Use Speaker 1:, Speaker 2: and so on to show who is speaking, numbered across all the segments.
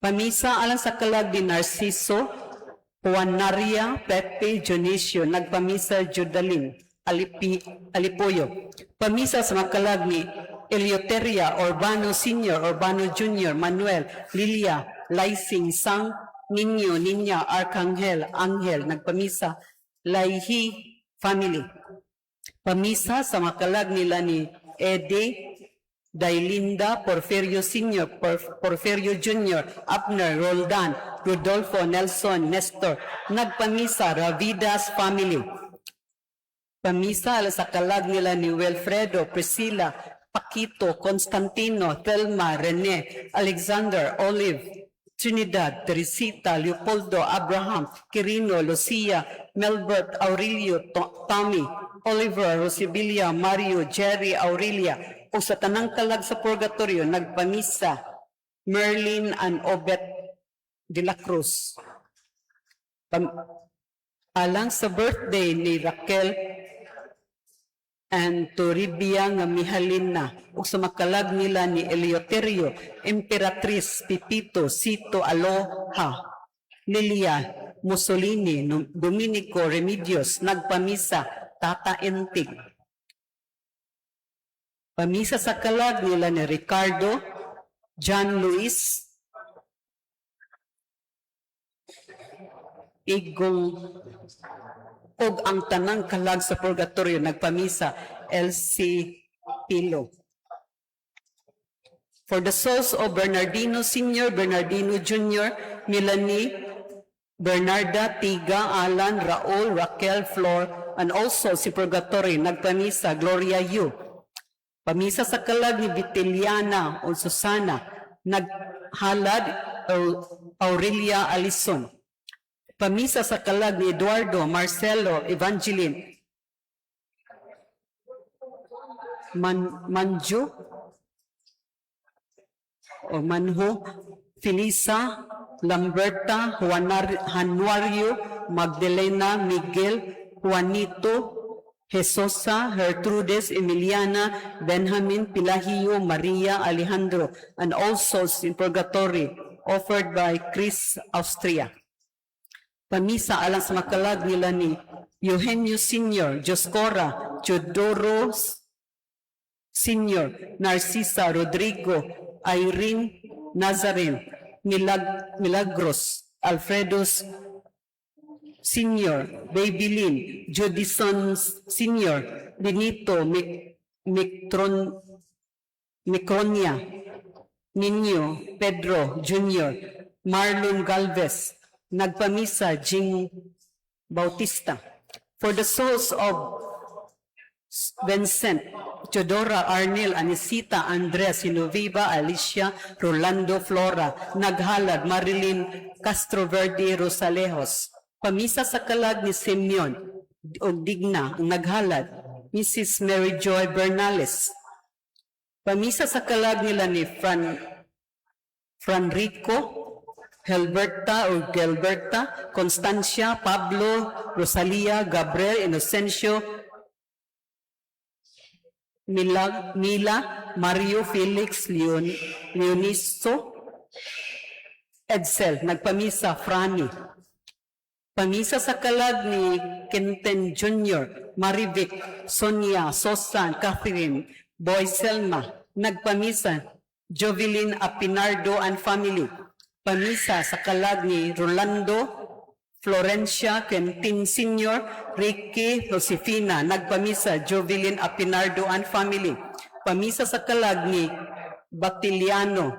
Speaker 1: Pamisa alang sa kalag ni Narciso, Juanaria, Pepe, Dionisio, nagpamisa Judalin, Alipi, Alipoyo. Pamisa sa mga kalag ni Eleuteria, Urbano Sr., Urbano Jr., Manuel, Lilia, Laising, Sang, Ninyo, Ninya, Arcangel, Angel, nagpamisa, Laihi Family. Pamisa sa mga kalag nila ni Eddie, Dailinda, Porfirio Sr., Porfirio Jr., Abner, Roldan, Rodolfo, Nelson, Nestor, nagpamisa, Ravidas Family. Pamisa sa kalag nila ni Wilfredo, Priscilla, Paquito, Constantino, Thelma, Rene, Alexander, Olive, Trinidad, Teresita, Leopoldo, Abraham, Quirino, Lucia, Melbert, Aurelio, Tommy, Oliver, Rosibilia, Mario, Jerry, Aurelia, o sa tanang kalag sa purgatorio, nagpamisa, Merlin and Obet de la Cruz. Alang sa birthday ni Raquel and Toribia nga mihalin na ug sa makalag nila ni Eleuterio, Emperatriz, Pipito, Sito, Aloha, Lilia, Mussolini, Dominico, Remedios, nagpamisa, Tata Entig. Pamisa sa kalag nila ni Ricardo, John Luis, Igong og ang tanang kalag sa purgatorio, nagpamisa LC Pilo. For the souls of Bernardino Sr., Bernardino Jr., Melanie, Bernarda, Tiga, Alan, Raul, Raquel, Flor, and also si Purgatory, nagpamisa, Gloria Yu. Pamisa sa kalag ni Vitiliana o Susana, naghalad Aurelia Alison. Pamisa sa kalag ni Eduardo, Marcelo, Evangeline, Manju, o Manho, Felisa, Lamberta, Januario, Magdalena, Miguel, Juanito, Jesosa, Gertrudes, Emiliana, Benjamin, Pilahio, Maria, Alejandro, and all souls in purgatory, offered by Chris Austria. Pamisa alang sa makalag nila ni Eugenio Sr., Joscora, Teodoro Sr., Narcisa, Rodrigo, Irene Nazaren, Milagros, Alfredo Sr., Babylin, Judison Sr., Benito, Micronia, Nino, Pedro Jr., Marlon Galvez, nagpamisa, Jing Bautista. For the souls of Vincent, Teodora, Arnel, Anisita, Andres, Sinoviva, Alicia, Rolando, Flora, Naghalad, Marilyn, Castroverde, Rosalejos. Pamisa sa kalag ni Simeon og Digna, ang naghalad, Mrs. Mary Joy Bernales. Pamisa sa kalag nila ni Franrico, Helberta o Gelberta, Constancia, Pablo, Rosalia, Gabriel, Inocencio, Mila, Mario, Felix, Leoniso, Edsel, nagpamisa, Franny. Pamisa sa kalag ni Kenten Jr., Marivic, Sonia, Sosan, Catherine, Boy Selma, nagpamisa, Jovelyn Apinardo and family. Pamisa sa kalag ni Rolando, Florencia, Quentin Sr., Ricky, Josefina, nagpamisa, Jovelyn Apinardo and family. Pamisa sa kalag ni Batiliano,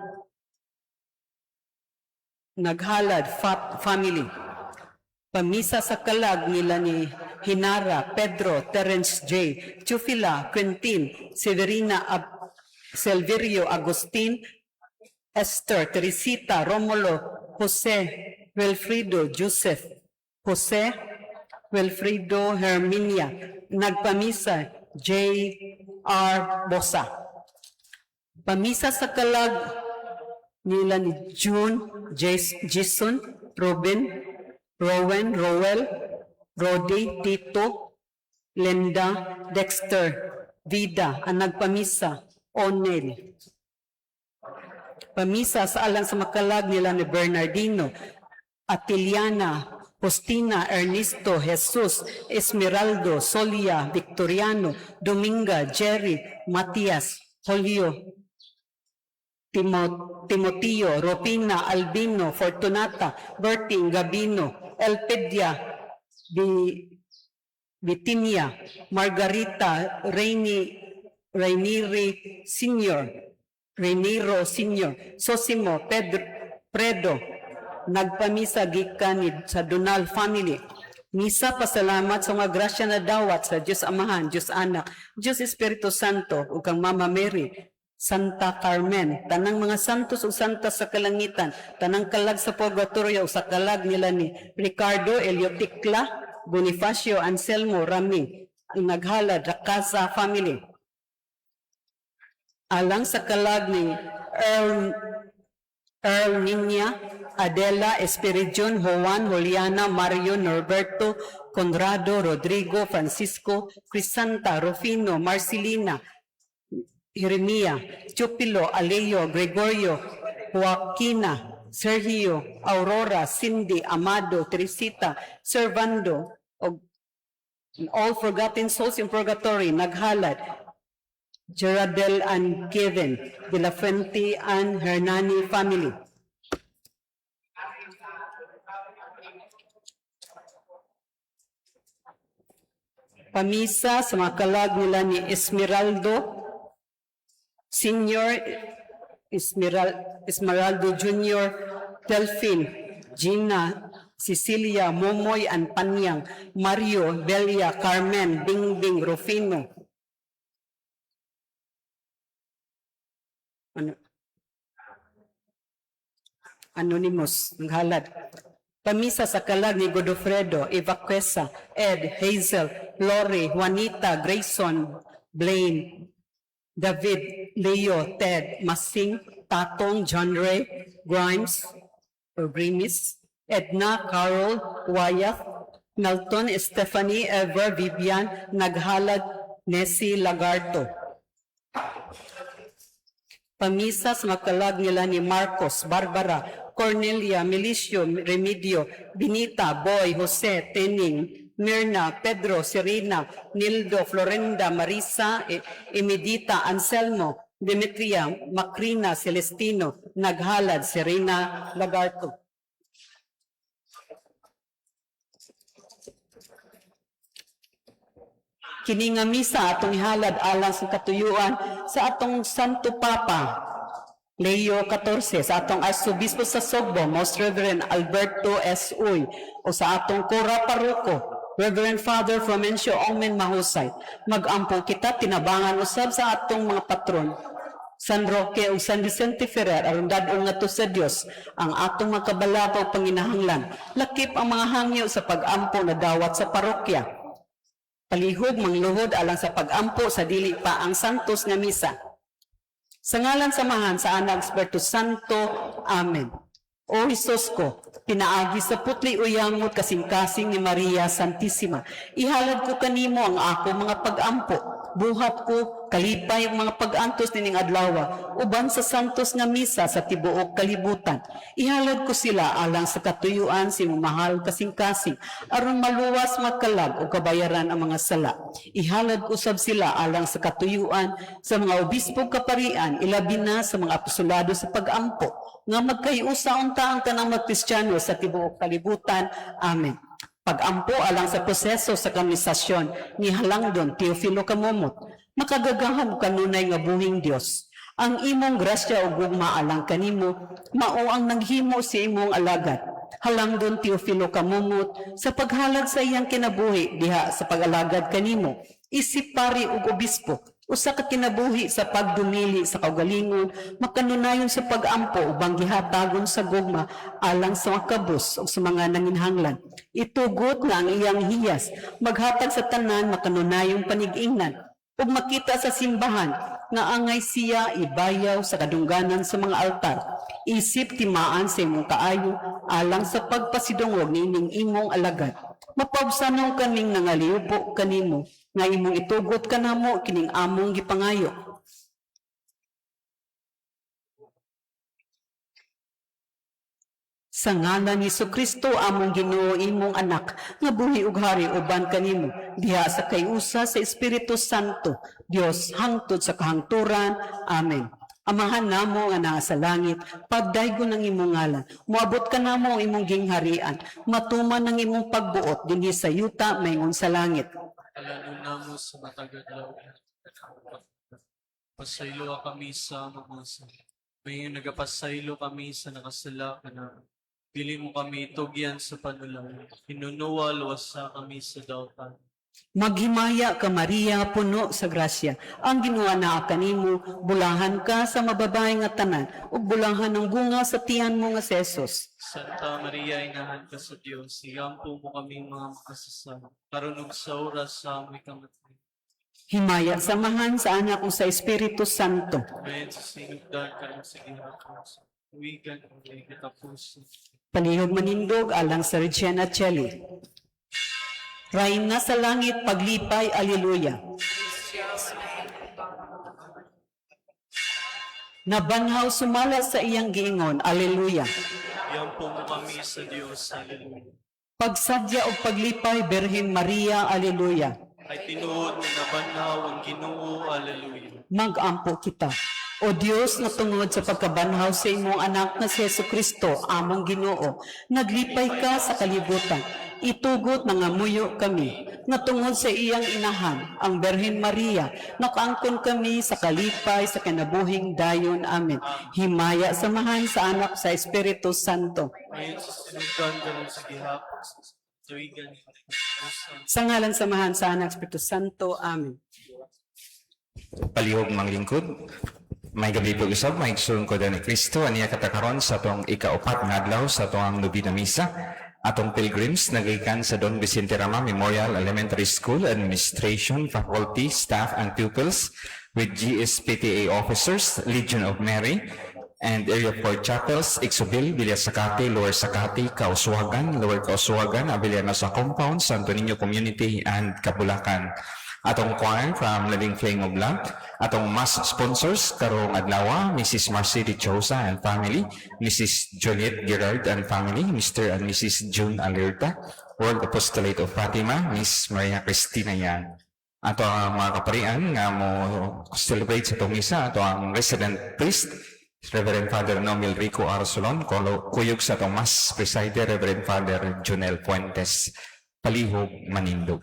Speaker 1: naghalad, Fat family. Pamisa sa kalag nila ni Hinara, Pedro, Terence J., Chufila, Quentin, Severina, Selverio, Agustin, Esther, Teresita, Romulo, Jose, Wilfredo, Joseph, Jose, Wilfredo, Herminia, nagpamisa, J. R. Bosa. Pamisa sa kalag nila ni June, Jason, Robin, Rowan, Rowell, Rody, Tito, Linda, Dexter, Vida, ang nagpamisa, Onel. Pamisa sa alang sa makalag nila ni Bernardino, Atiliana, Faustina, Ernesto, Jesus, Esmeraldo, Solia, Victoriano, Dominga, Jerry, Matias, Julio, Timoteo, Ropina, Albino, Fortunata, Berting, Gabino, Elpedia, Vitinia, Margarita, Raini, Rainieri Senior, Rainiro Senior, Sosimo, Pedro, Predo, nagpamisa gikan ni sa Donal family. Misa pasalamat sa mga grasya na dawat sa Diyos Amahan, Diyos Anak, Diyos Espiritu Santo, ug kang Mama Mary, Santa Carmen, tanang mga santos ug santa sa kalangitan, tanang kalag sa purgatorio ug sa kalag nila ni Ricardo Elioticla, Bonifacio Anselmo Rami, ang naghalad Rakasa family. Alang sa kalag ni Earl Earl Niña, Adela, Espiridion, Juan, Juliana, Mario, Norberto, Conrado, Rodrigo, Francisco, Crisanta, Rufino, Marcelina, Jeremia, Chupilo, Aleo, Gregorio, Joaquina, Sergio, Aurora, Cindy, Amado, Teresita, Servando, og all forgotten souls in purgatory, naghalad, Gerardel and Kevin, De La Fuente and Hernani family. Pamisa sa mga kalag nila ni Esmeraldo Senior, Esmeraldo Junior, Delphine, Gina, Cecilia, Momoy, and Panyang, Mario, Belia, Carmen, Bingbing, Rufino. Ano? Anonymous, naghalad. Pamisa sa kalag ni Godofredo, Evacuesa, Ed, Hazel, Lori, Juanita, Grayson, Blaine, David, Leo, Ted, Masing, Tatong, John Ray, Grimes, or Grimis, Edna, Carol, Wyeth, Melton, Stephanie, Ever, Vivian, Naghalad, Nessie, Lagarto. Pamisa sa makalag nila ni Marcos, Barbara, Cornelia, Milicio, Remedio, Benita, Boy, Jose, Tening, Mirna, Pedro, Serena, Nildo, Florenda, Marisa, Emedita, Anselmo, Demetria, Macrina, Celestino, Naghalad, Serena, Lagarto. Kini nga misa atong ihalad alang sa katuyuan sa atong Santo Papa Leo XIV, sa atong Arsobispo sa Sugbo, Most Reverend Alberto S. Uy, o sa atong Kura Paroko, Reverend Father Florencio Ongmen Mahusay. Magampo kita tinabangan usab sa atong mga patron, San Roque ug San Vicente Ferrer, aron dad-ong ngadto sa Dios ang atong mga kabalaka ug panginahanglan, lakip ang mga hangyo sa pag-ampo na dawat sa parokya. Palihog mangluhod alang sa pag-ampo sa dili pa ang santos nga misa. Sa ngalan sa Amahan, sa Anak, Espiritu Santo. Amen. O Hesus ko, pinaagi sa putli uyamot kasing-kasing ni Maria Santissima, ihalad ko kanimo ang ako mga pag-ampo, buhat ko, kalipay ang mga pag-antos nining adlawa, uban sa santos nga misa sa tibuok kalibutan. Ihalad ko sila alang sa katuyuan si mahal kasing-kasing, aron maluwas makalag o kabayaran ang mga sala. Ihalad ko usab sila alang sa katuyuan sa mga obispo kaparian, ilabi na sa mga apostolado sa pag-ampo, nga magkaiusa unta ang tanang mga Kristiyano sa tibuok kalibutan. Amen. Pag-ampo alang sa proseso sa kanonisasyon ni Halangdon Teofilo Camomot, makagagahom kanunay nga buhing Dios. Ang imong grasya ug gugma alang kanimo mao ang naghimo sa imong alagad, Halangdon Teofilo Camomot, sa paghalad sa iyang kinabuhi diha sa pag-alagad kanimo isip pari ug obispo, usa ka kinabuhi sa pagdumili sa kaugalingon, makanunayon sa pag-ampo ubang gihatagon sa gugma alang sa mga kabus ug sa mga nanginhanglan. Itugot nga ang iyang hiyas maghatag sa tanan makanunayong panig-ingnan ug makita sa simbahan nga angay siya ibayaw sa kadungganan sa mga altar. Isip timaan sa imong kaayo alang sa pagpasidungog niining imong alagad. Mapaubsanon kaming nangaliupo kanimo nga imong itugot kanamo kining among gipangayo. Sa ngalan ni Kristo among Ginoo, imong anak, nga buhi ug hari uban kanimo diha sa kay-usa sa Espiritu Santo, Dios hangtod sa kahangturan. Amen. Amahan namo nga naa sa langit, pagdaygon ang imong ngalan. Moabot kanamo ang imong gingharian. Matuman ang imong pagbuot dinhi sa yuta maingon sa langit.
Speaker 2: Kalanon namo sa matag adlaw. Pasayloa kami sa among mga sala. May nagapasaylo kami sa nakasala kanamo. Dili mo kami tugyan sa panulay. Hinunoa, luwasa kami sa dautan.
Speaker 1: Maghimaya ka, Maria, puno sa grasya. Ang Ginoo naa kanimo, bulahan ka sa mababae nga tanan, ug bulahan ang bunga sa tiyan mo nga si Jesus.
Speaker 2: Santa Maria, inahan ka sa Dios, igampo mo kami mga makasasala. Karon ug sa oras sa aming kamatay.
Speaker 1: Himaya sa Amahan, sa Anak ug sa Espiritu Santo.
Speaker 2: Amen sa sinugdan karon sa gihapon sa tuwigan ug katapusan.
Speaker 1: Palihog manindog alang sa Regina Coeli. Rayna sa langit, paglipay, Alleluia. Nabanhaw sumala sa iyang giingon, Alleluia.
Speaker 2: Iampo mo kami sa Dios. Hallelujah.
Speaker 1: Pagsadya og paglipay, Birhen Maria, Alleluia.
Speaker 2: Ay tinuod nga nabanhaw ang Ginoo. Hallelujah.
Speaker 1: Magampo kita. O Dios, nga tungod sa pagkabanhaw sa imong anak nga si Hesus Kristo, among Ginoo, naglipay ka sa kalibutan. Itugot mga muyo kami nga tungod sa iyang inahan, ang Birhen Maria, nakaangkon kami sa kalipay sa kinabuhing dayon. Amen. Himaya sa Amahan, sa Anak, sa Espiritu Santo.
Speaker 2: Ayon sa sinugdan karon sa gihapon sa tuwigan ug katapusan.
Speaker 1: Sa ngalan sa Amahan, sa Anak, Espiritu Santo. Amen.
Speaker 3: Palihog manglingkod. Maayong gabii po usab, mga igsoon ko ni Kristo, aniya kita karon sa atong ikaupat nga adlaw sa atong nobina misa. Atong pilgrims nagagikan sa Don Vicente Rama Memorial Elementary School Administration, Faculty, Staff and Pupils with GSPTA officers, Legion of Mary, and Area 4 Chapels, Ixobil, Villa Sakati, Lower Sakati, Kauswagan, Lower Kauswagan, Abellanosa Compound, Santo Niño Community, and Kapulacan. Atong choir from Living Flame of Love, atong mass sponsors karong adlaw, Mrs. Marcy Chosa and family, Mrs. Juliet Gerard and family, Mr. and Mrs. June Alerta, World Apostolate of Fatima, Miss Maria Cristina Yan. Ato ang mga kaparian nga mo celebrate sa atong misa, ato ang resident priest, Reverend Father Nomil Rico Arsolon, kuyog sa atong mass presider, Reverend Father Junel Fuentes. Palihog manindog.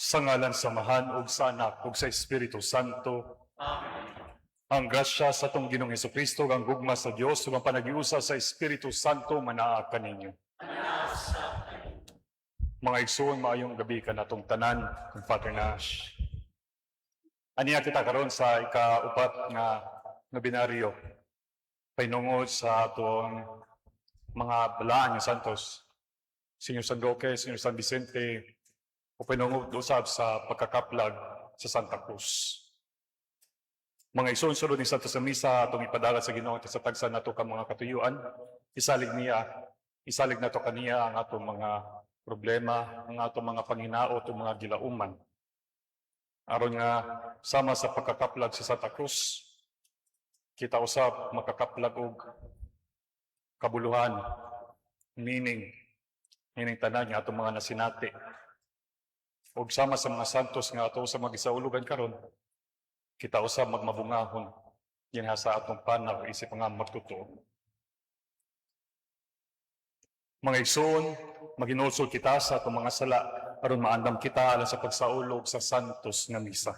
Speaker 4: Sa ngalan sa Amahan ug sa Anak ug sa Espiritu Santo.
Speaker 2: Amen.
Speaker 4: Ang grasya sa atong Ginoong Hesukristo, ang gugma sa Dios ug ang panaghiusa sa Espiritu Santo manaa kaninyo. Mga igsoon, maayong gabi kanatong tanan, kung Father Nash. Aniya kita karon sa ikaupat nga nobinaryo pahinungod sa atong mga balaan nga santos. Senyor San Roque, Senyor San Vicente, o pahinungod usab sa pagkakaplag sa Santa Cruz. Mga igsoon, sulod ni Santo sa Misa, atong ipadala sa Ginoo sa tagsa nato ka mga katuyuan, isalig niya, isalig nato kaniya ang atong mga problema, ang atong mga panghinaot o mga gilauman. Aron nga sama sa pagkakaplag sa Santa Cruz, kita usab makakaplag og kabuluhan, meaning, meaning tanan nga atong mga nasinati. Og sama sa mga santos nga ato sa magisaulugan karon, kita usab magmabungahon dinha sa atong panaw isip nga magtotoo. Mga igsoon, maghinulsol kita sa atong mga sala aron maandam kita alang sa pagsaulog sa santos nga misa.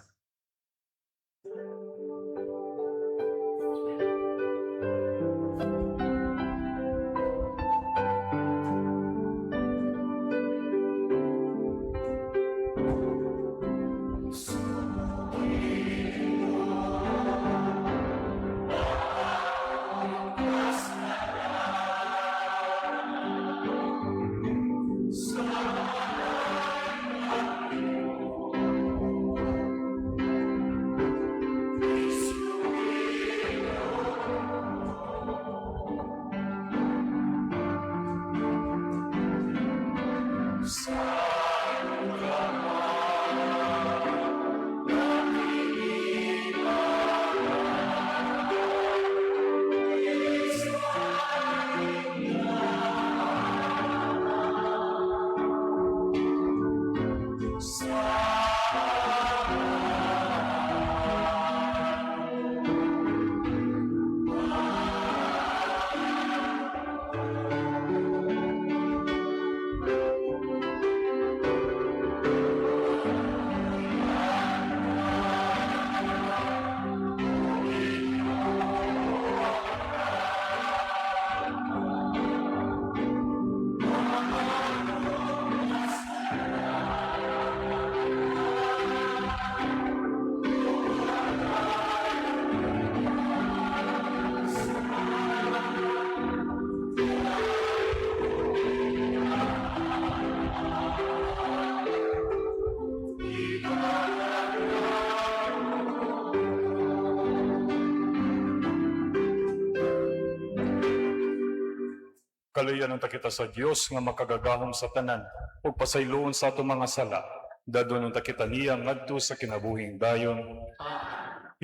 Speaker 4: Kaluyan unta kita sa Dios nga makagagahom sa tanan ug pasayloon sa atong mga sala. Dadon unta kita niya ngadto sa kinabuhing dayon.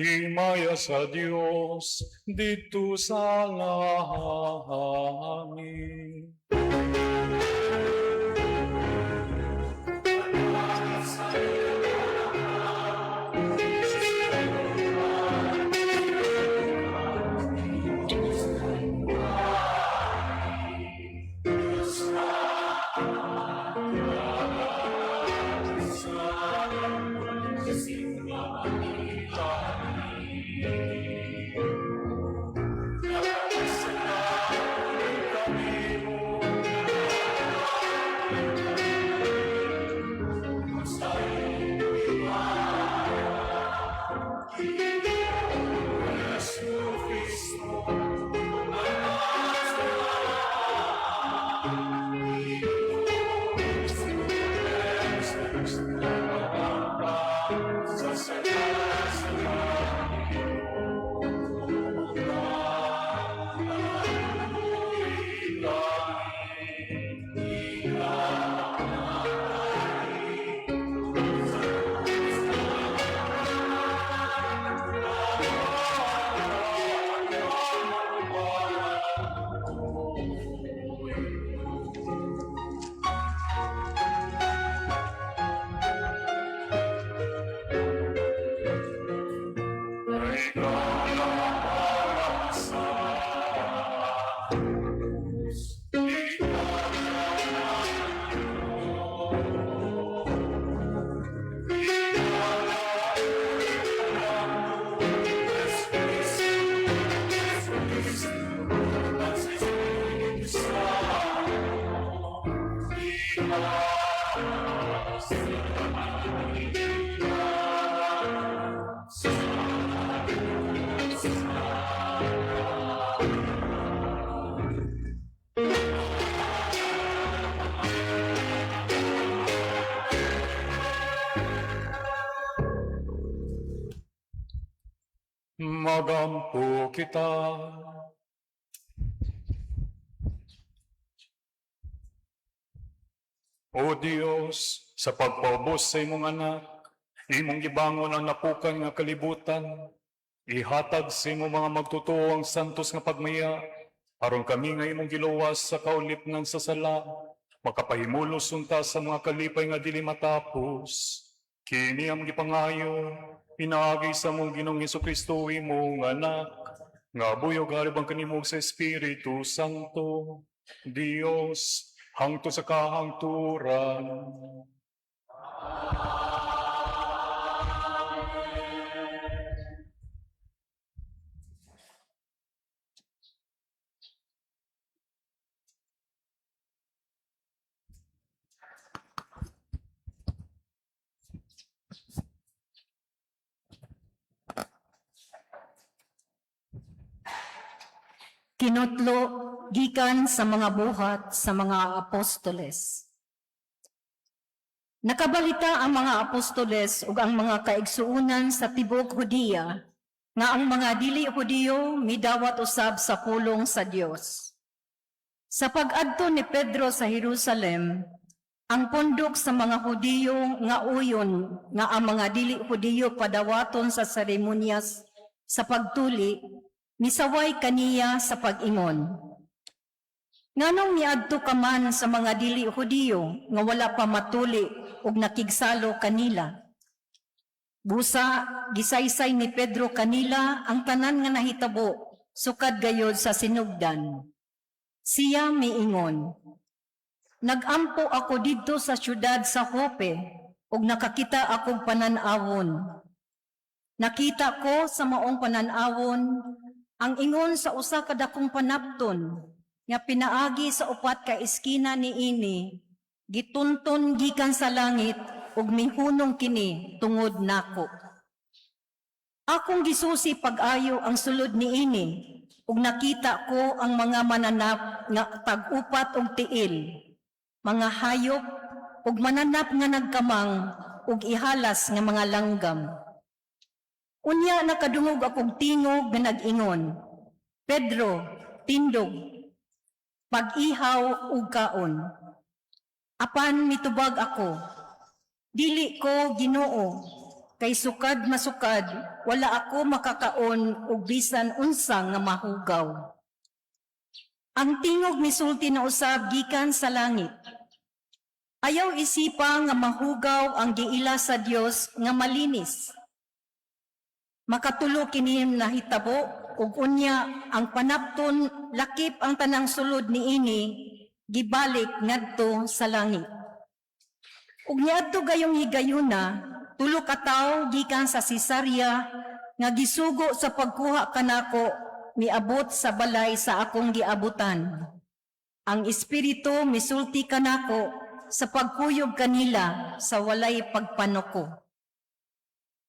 Speaker 4: Himaya sa Dios didto sa langit. Magampo kita. O Dios, sa pagpaubos sa imong anak, imong gibangon ang napukan nga kalibutan, ihatag sa imong mga magtotoo ang santos nga pagmaya, aron kami nga imong giluwas sa kaulipnan sa sala, makapahimulos unta sa mga kalipay nga dili matapos. Kini ang gipangayo, pinaagi sa among Ginoong Hesukristo imong anak, nga buyog haribang kanimo sa Espiritu Santo, Dios, hangtod sa kahangturan.
Speaker 5: Kinutlo gikan sa mga buhat sa mga apostoles. Nakabalita ang mga apostoles ug ang mga kaigsuonan sa tibuok Hudiya nga ang mga dili Hudiyo midawat usab sa pulong sa Dios. Sa pag-adto ni Pedro sa Jerusalem, ang pundok sa mga Hudiyo nga uyon nga ang mga dili Hudiyo padawaton sa seremonyas sa pagtuli, misaway kaniya sa pag-ingon. Nganong miadto ka man sa mga dili Hudiyo nga wala pa matuli ug nakigsalo kanila? Busa, gisaysay ni Pedro kanila ang tanan nga nahitabo sukad gayod sa sinugdan. Siya miingon, "Nagampo ako didto sa syudad sa Jope ug nakakita akog panan-awon. Nakita ko sa maong panan-awon ang ingon sa usa ka dakong panapton nga pinaagi sa upat ka eskina niini, gitunton gikan sa langit ug mihunong kini tungod nako. Akong gisusi pag-ayo ang sulod niini ug nakita ko ang mga mananap nga tag-upat og tiil, mga hayop ug mananap nga nagkamang ug ihalas nga mga langgam. Unya nakadungog akong tingog nga nag-ingon, 'Pedro, tindog, pag-ihaw ug kaon.' Apan mitubag ako, 'Dili ko, Ginoo, kay sukad masukad wala ako makakaon og bisan unsa nga mahugaw.' Ang tingog misulti na usab gikan sa langit, 'Ayaw isipa nga mahugaw ang giila sa Dios nga malinis.' Makatulo kini nahitabo ug unya ang panapton lakip ang tanang sulod niini gibalik ngadto sa langit. Ug niadto gayong higayuna, tulo ka tawo gikan sa Cesarea nga gisugo sa pagkuha kanako miabot sa balay sa akong giabutan. Ang Espiritu misulti kanako sa pagkuyog kanila sa walay pagpanuko.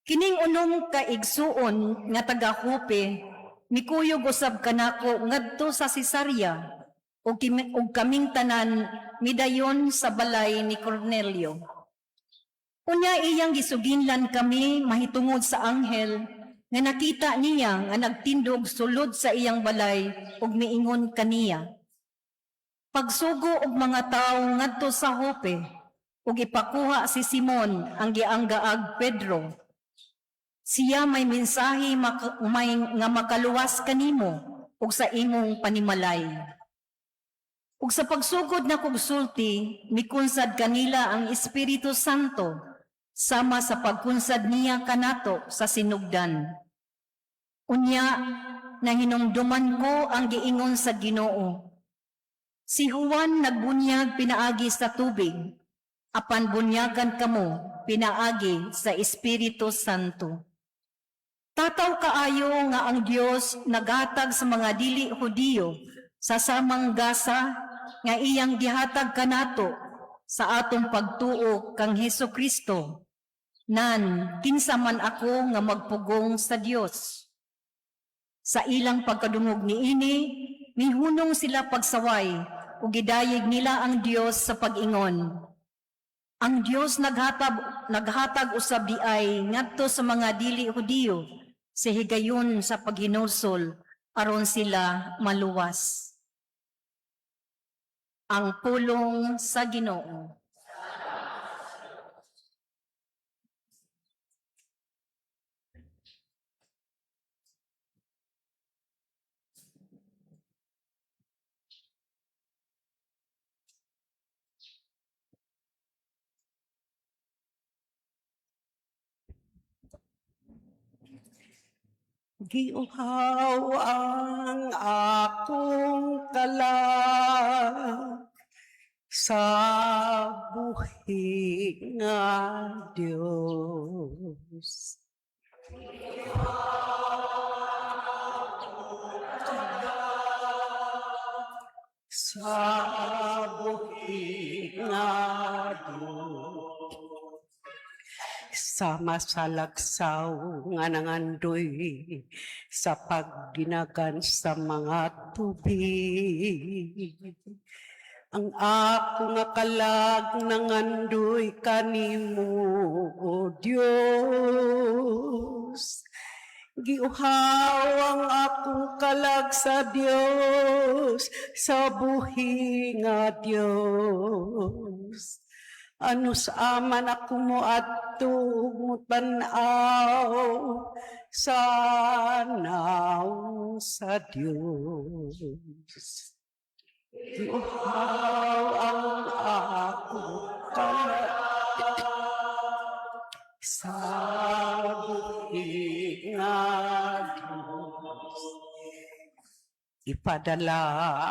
Speaker 5: Kining unom ka igsuon nga taga Jope mikuyog usab kanako ngadto sa Cesarea ug kaming tanan midayon sa balay ni Cornelio. Unya iyang gisuginlan kami mahitungod sa anghel nga nakita niya nga nagtindog sulod sa iyang balay ug miingon kaniya, 'Pagsugo og mga tawo ngadto sa Jope ug ipakuha si Simon ang gianggaag Pedro. Siya may mensahe may nga makaluwas kanimo ug sa imong panimalay.' Ug sa pagsugod na kog sulti, mikunsad kanila ang Espiritu Santo sama sa pagkunsad niya kanato sa sinugdan. Unya, nahinumduman ko ang giingon sa Ginoo. 'Si Juan nagbunyag pinaagi sa tubig, apan bunyagan kamo pinaagi sa Espiritu Santo.' Tataw kaayo nga ang Dios naghatag sa mga dili Hudiyo sa samang gasa nga iyang gihatag kanato sa atong pagtuo kang Hesus Kristo. Nan kinsa man ako nga magpugong sa Dios?" Sa ilang pagkadungog niini, mihunong sila pagsaway ug gidayeg nila ang Dios sa pag-ingon, "Ang Dios naghatag usab diay ngadto sa mga dili Hudiyo sa higayon sa paghinulsol aron sila maluwas. Ang pulong sa Ginoo.
Speaker 1: Giuhaw ang akong kalag sa buhi nga Dios. Sa buhi nga Dios. Sama sa lagsaw nga nangandoy sa pagginagan sa mga tubig. Ang ako nga kalag nangandoy kanimo, O Dios. Giuhaw ang akong kalag sa Dios, sa buhi nga Dios. Ano sa aman ako mo adto ug motan-aw sa naong sa Dios. Giuhaw ang akong kalag sa buhi nga Dios. Ipadala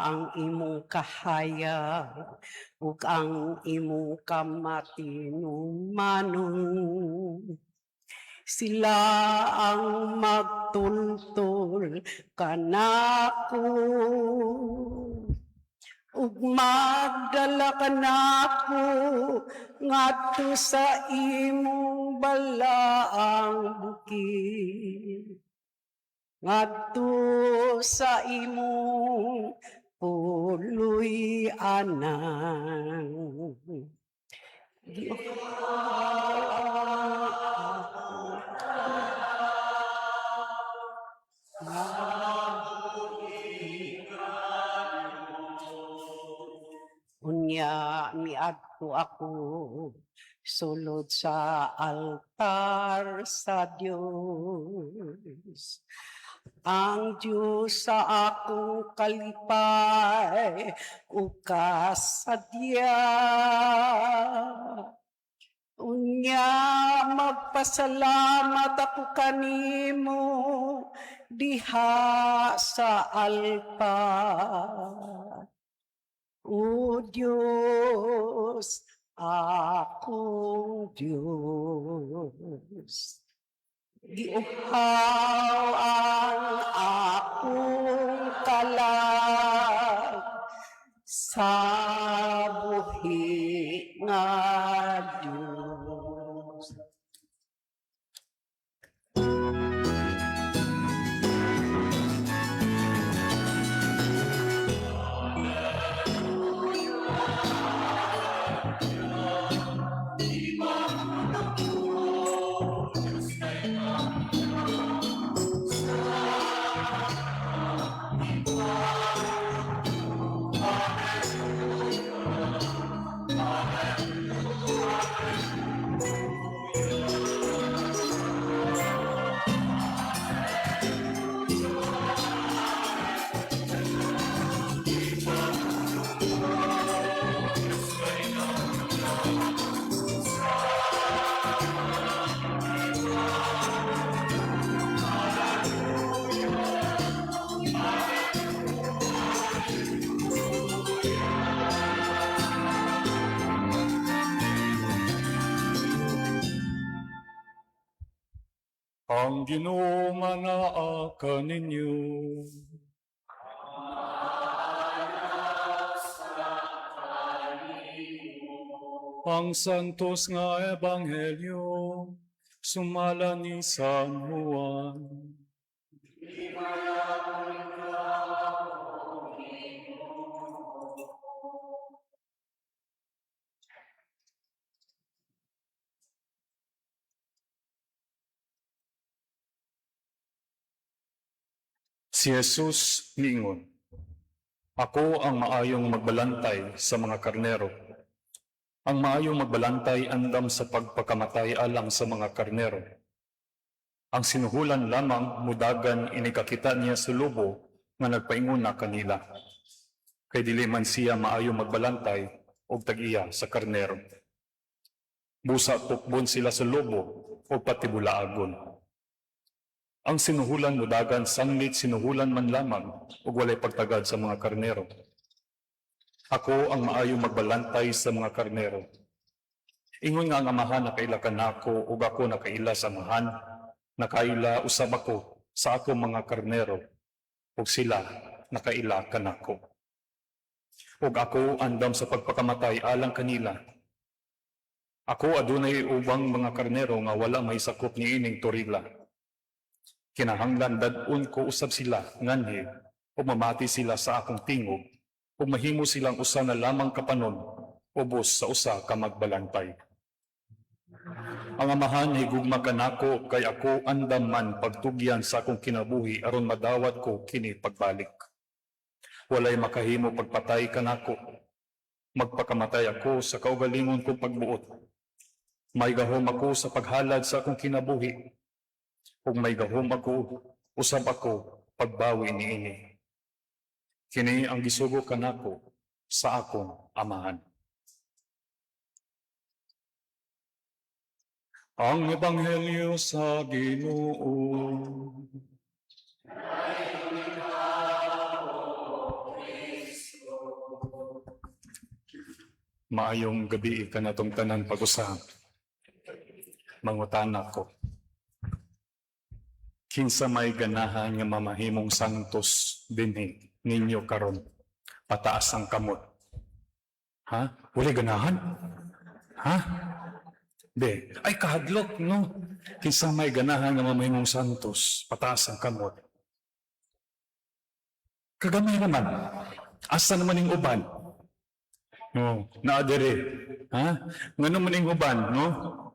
Speaker 1: ang imong kahayag ug ang imong kamatinumanon. Sila ang magtultol kanako ug magdala kanako ngadto sa imong balaang bukid, ngadto sa imong puloy-anan. Unya miadto ako sulod sa altar sa Dios. Ang Diyos sa akong kalipay ug kasadya. Unya magpasalamat ako kanimo diha sa altar. O Diyos, akong Diyos. Giuhaw ang akong kalag sa buhi nga Diyos.
Speaker 4: Ang Ginoo manaa kaninyo. Ang santos nga ebanghelyo sumala ni San Juan. Si Jesus niingon, "Ako ang maayong magbalantay sa mga karnero. Ang maayong magbalantay andam sa pagpakamatay alang sa mga karnero. Ang sinuhulan lamang mudagan inikakita niya sa lobo nga nagpaingona kanila. Kay dili man siya maayong magbalantay og tag-iya sa karnero. Busa tukbon sila sa lobo o patibulaagon. Ang sinuhulan mudagan sanglit sinuhulan man lamang ug walay pagtagad sa mga karnero. Ako ang maayong magbalantay sa mga karnero. Ingon nga ang Amahan nakaila kanako ug ako nakaila sa Amahan, nakaila usab ako sa akong mga karnero ug sila nakaila kanako. Ug ako andam sa pagpakamatay alang kanila. Ako adunay ubang mga karnero nga wala may sakop niining torila. Kinahanglan dad-on ko usab sila nganhi ug mamati sila sa akong tingog ug mahimo silang usa na lamang kapanon ubos sa usa ka magbalantay. Ang Amahan higugma kanako kay ako andam man pagtugyan sa akong kinabuhi aron madawat ko kini pagbalik. Walay makahimo pagpatay kanako. Magpakamatay ako sa kaugalingon kong pagbuot. May gahom ako sa paghalad sa akong kinabuhi ug may gahom ako usab ako pagbawi niini. Kini ang gisugo kanako sa akong Amahan." Ang Ebanghelyo sa Ginoo. Maayong gabi kanatong tanan pag-usab. Mangutana ko. Kinsa may ganahan nga mamahimong santos dinhi ninyo karon? Pataas ang kamot. Ha? Wala ganahan? Ha? Be, ay kahadlok, no? Kinsa may ganahan nga mamahimong santos, pataas ang kamot. Kagamay naman. Asa naman yung uban? No, naa diri. Ha? Ngano man ning uban, no?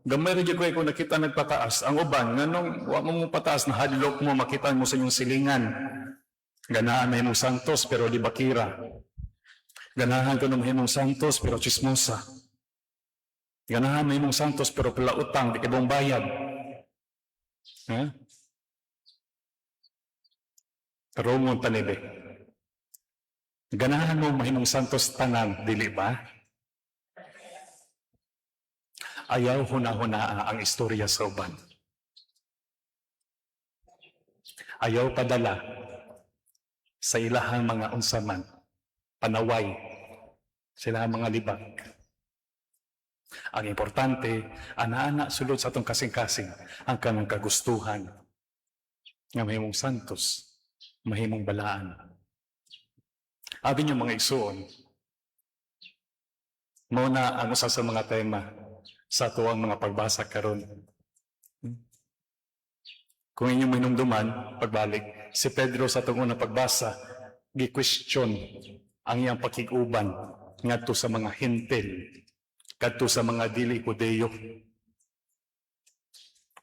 Speaker 4: Gamay ra gyud ko kung nakita nagpataas ang uban, nganong wa mo mo pataas, na hadlok mo makita mo sa inyong silingan. Ganahan mahimong santos pero di bakira. Ganahan ka mahimong santos pero chismosa. Ganahan mahimong santos pero pala utang di kay bayad. Ha? Tarungon tanibe. Ganahan mo mahimong santos tanan, dili ba? Ayaw huna-hunaa ang istorya sa uban. Ayaw padala sa ilahang mga unsaman, panaway, sa ilahang mga libak. Ang importante, ana-ana sulod sa atong kasing-kasing ang kanang kagustuhan nga mahimong santos, mahimong balaan. Abi niyo, mga igsuon, mao na ang usa sa mga tema sa atuang mga pagbasa karon. Kung inyong mahinumduman, pagbalik, si Pedro sa atong unang pagbasa, gi-question ang iyang pakig-uban ngadto sa mga Hentil, kadto sa mga dili Hudeyo.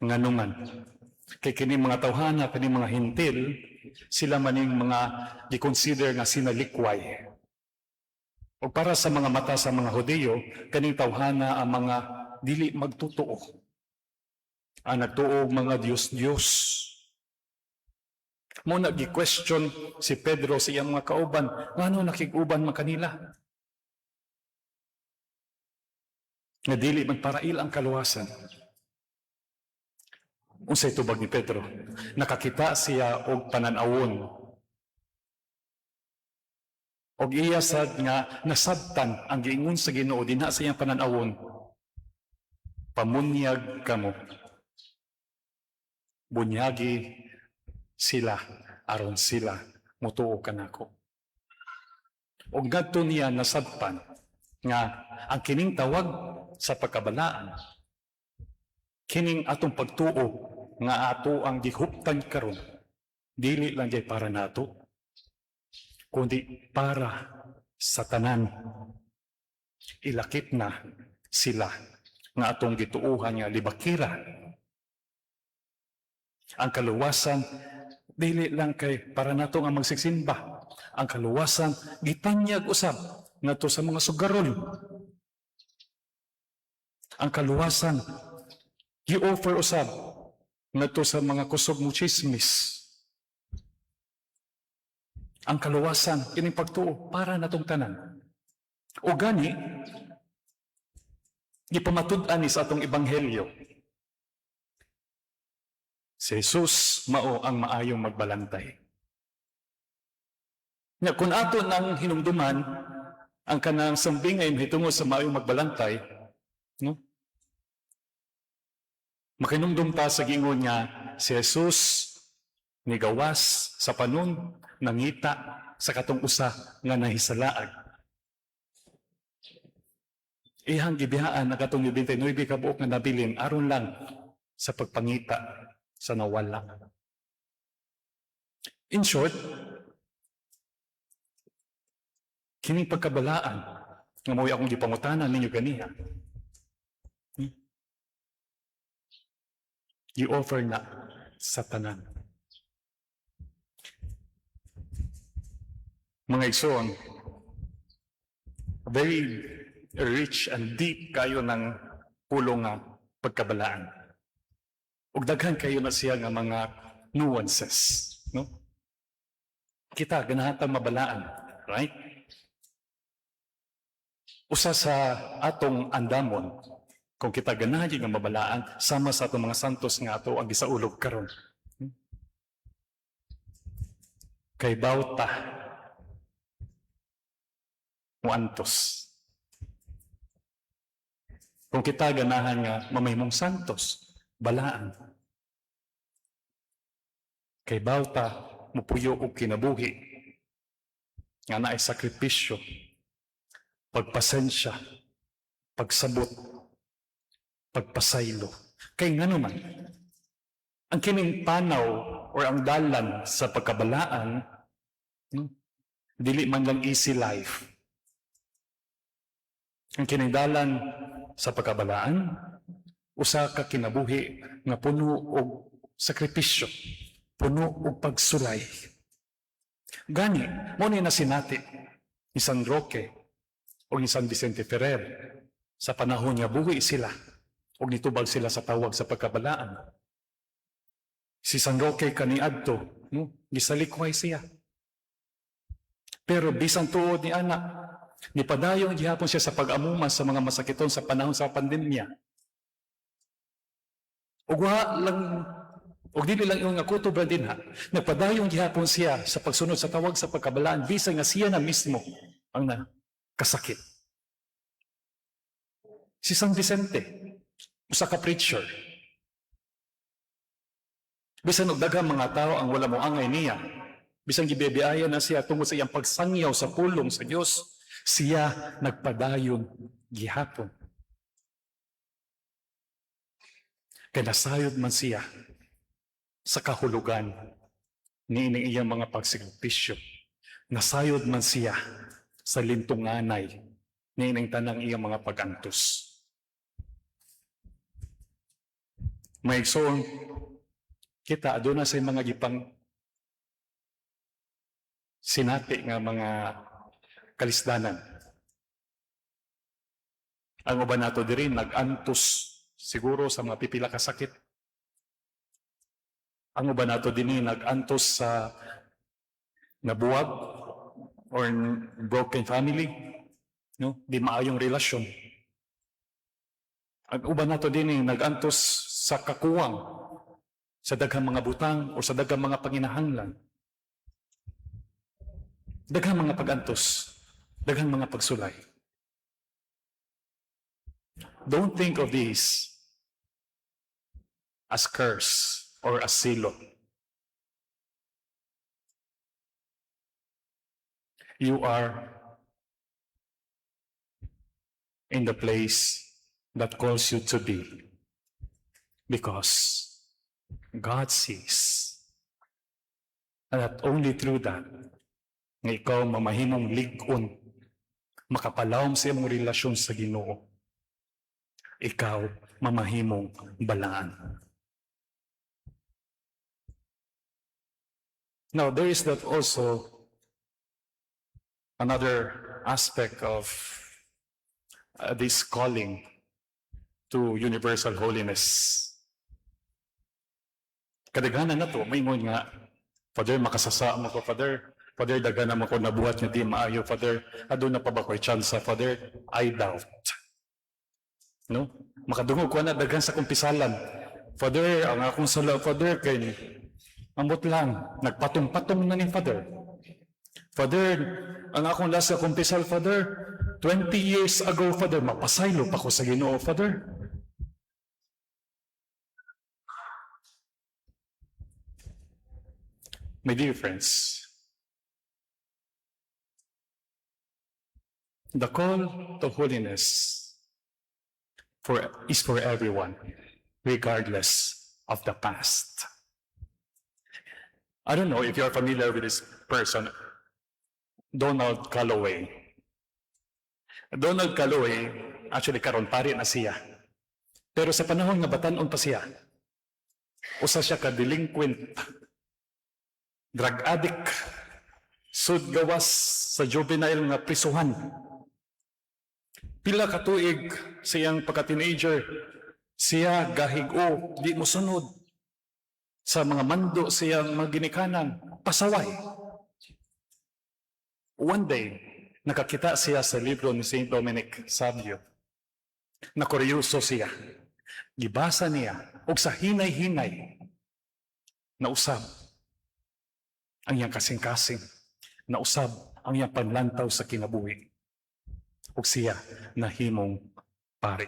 Speaker 4: Ngano man? Kay kini mga tawhana, kini mga Hentil, sila maning mga gi-consider nga sinalikway. O para sa mga mata sa mga Hudeyo, kaning tawhana ang mga dili magtotoo. Ang nagtuo mga Diyos-Diyos. Mao na gi-question si Pedro sa iyang mga kauban, ngano nakig-uban man kanila? Nga dili man para ila ang kaluwasan. Unsay tubag ni Pedro? Nakakita siya og panan-awon. Og iya sad nga nasabtan ang giingon sa Ginoo dinha sa iyang panan-awon. "Pamunyag kamo. Bunyagi sila aron sila mutuo kanako." Og ngadto niya nasabtan nga ang kining tawag sa pagkabalaan, kining atong pagtuo nga ato ang gihuptan karon, dili lang jay para nato, kundi para sa tanan. Ilakip na sila nga atong gituohan nga libakira. Ang kaluwasan Dili lang kay para nato nga magsisimba. Ang kaluwasan gitanyag usab ngadto sa mga sugarol. Ang kaluwasan gi-offer usab ngadto sa mga kusog mo chismis. Ang kaluwasan kining pagtuo para natong tanan. O gani gipamatud-an ni sa atong ebanghelyo. Si Jesus mao ang maayong magbalantay. Nya kung ato nang hinumduman ang kanang sambingay mahitungod sa maayong magbalantay, no? Makinumdum ta sa giingon nga si Jesus nigawas sa panon, nangita sa katong usa nga nahisalaag. Iyang gibiyaan ang katong 99 ka buok nga nabilin aron lang sa pagpangita sa nawala. In short, kining pagkabalaan nga mao'y akong gipangutana ninyo ganiha, gi-offer na sa tanan. Mga igsoon, very rich and deep kayo ng pulong nga pagkabalaan. Ug daghan kayo na siya nga mga nuances, no? Kita ganahan tang mabalaan, right? Usa sa atong andamon kung kita ganahan gyud nga mabalaan sama sa atong mga santos nga ato ang gisaulog karon. Kay bawta muantos. Kung kita ganahan nga mamahimong santos, balaan. Kay bawta mupuyo og kinabuhi nga naay sakripisyo, pagpasensya, pagsabot, pagpasaylo. Kay ngano man, ang kining panaw or ang dalan sa pagkabalaan, dili man lang easy life. Ang kining dalan sa pagkabalaan, usa ka kinabuhi nga puno og sakripisyo, puno og pagsulay. Gani, mo ni nasinati ni San Roque o ni San Vicente Ferrer sa panahon nga buhi sila og nitubag sila sa tawag sa pagkabalaan. Si San Roque kaniadto, no, gisalikway siya. Pero bisan tuod ni ana, nipadayon gihapon siya sa pag-amuman sa mga masakiton sa panahon sa pandemya. Ug wa lang ug dili lang ingon nga kutob ra dinha, nagpadayon gihapon siya sa pagsunod sa tawag sa pagkabalaan bisan nga siya na mismo ang nakasakit. Si San Vicente, usa ka preacher. Bisan og daghang mga tao ang wala moangay niya, bisan gibibiaya na siya tungod sa iyang pagsangyaw sa pulong sa Dios, siya nagpadayon gihapon. Kay nasayod man siya sa kahulugan niining iyang mga pagsakripisyo. Nasayod man siya sa lintunganay niining tanang iyang mga pag-antos. May igsoon, kita aduna sa mga gipang sinati nga mga kalisdanan. Ang uban nato diri nag-antos siguro sa mga pipila ka sakit. Ang uban nato dinhi nag-antos sa nabuwag or broken family, no? Di maayong relasyon. Ang uban nato dinhi nag-antos sa kakuwang sa daghang mga butang o sa daghang mga panginahanglan. Daghang mga pag-antos, daghang mga pagsulay. Don't think of these as curse or as silot. You are in the place that calls you to be because God sees. And that only through that, nga ikaw mamahimong lig-on, makapalawom sa imong relasyon sa Ginoo, ikaw mamahimong balaan. Now, there is that also another aspect of this calling to universal holiness. Kadaghanan nato, maingon nga, "Father, makasasa man ko, Father. Father, daghan naman ko nabuhat nga di maayo, Father. Aduna pa ba ko'y chance, Father? I doubt." No? Makadungog ko na daghan sa kumpisalan. "Father, ang akong sala, Father, kay ambot lang, nagpatong-patong na ni, Father. Father, ang akong last na kumpisal, Father, 20 years ago, Father, mapasaylo pa ko sa Ginoo, Father." My dear friends, the call to holiness is for everyone, regardless of the past. I don't know if you're familiar with this person, Donald Calloway. Donald Calloway, actually karon pari na siya. Pero sa panahon nga batan-on pa siya, usa siya ka delinquent, drug addict, sud gawas sa juvenile nga prisuhan. Pila ka tuig sa iyang pagka-teenager, siya gahig-o, di mo sunod sa mga mando siyang mga ginikanan, pasaway. One day, nakakita siya sa libro ni Saint Dominic Savio. Nakuryoso siya. Gibasa niya, og sa hinay-hinay, nausab ang iyang kasing-kasing, nausab ang iyang panlantaw sa kinabuhi. Ug siya nahimong pari.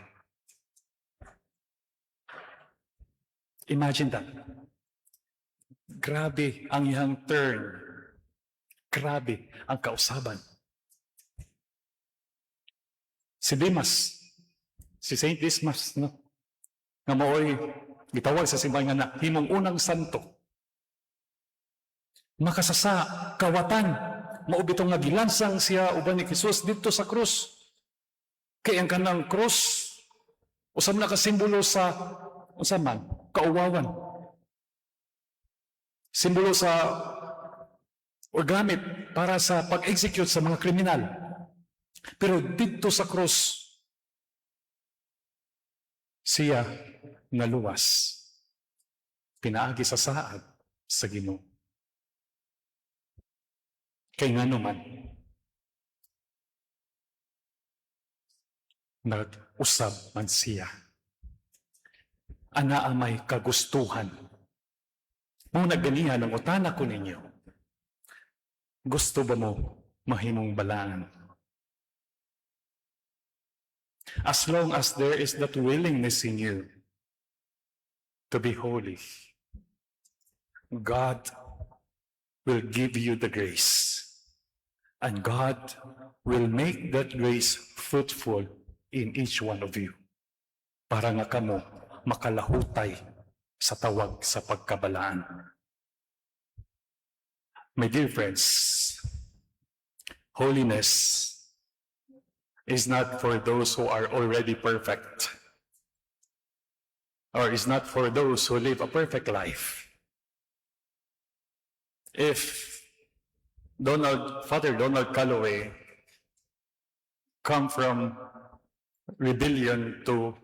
Speaker 4: Imagine that. Grabe ang iyang turn. Grabe ang kausaban. Si Dimas, si Saint Dismas, no? Nga maoy gitawag sa simbahan nga nahimong unang santo. Makasasa, kawatan, mao bitaw nga gilansang siya uban ni Jesus didto sa krus. Kay ang kanang krus, usa man na ka simbolo sa unsa man, kauwawan. Simbolo sa o gamit para sa pag-execute sa mga kriminal. Pero didto sa krus, siya naluwas. Pinaagi sa saad sa Ginoo. Kay ngano man, nag-usab man siya. Anaa may kagustuhan. Mao na ganiha nangutana ko ninyo. Gusto ba mo mahimong balaan? As long as there is that willingness in you to be holy, God will give you the grace. And God will make that grace fruitful in each one of you. Para nga kamo makalahutay sa tawag sa pagkabalaan. My dear friends, holiness is not for those who are already perfect, or is not for those who live a perfect life. If Father Donald Calloway come from rebellion to,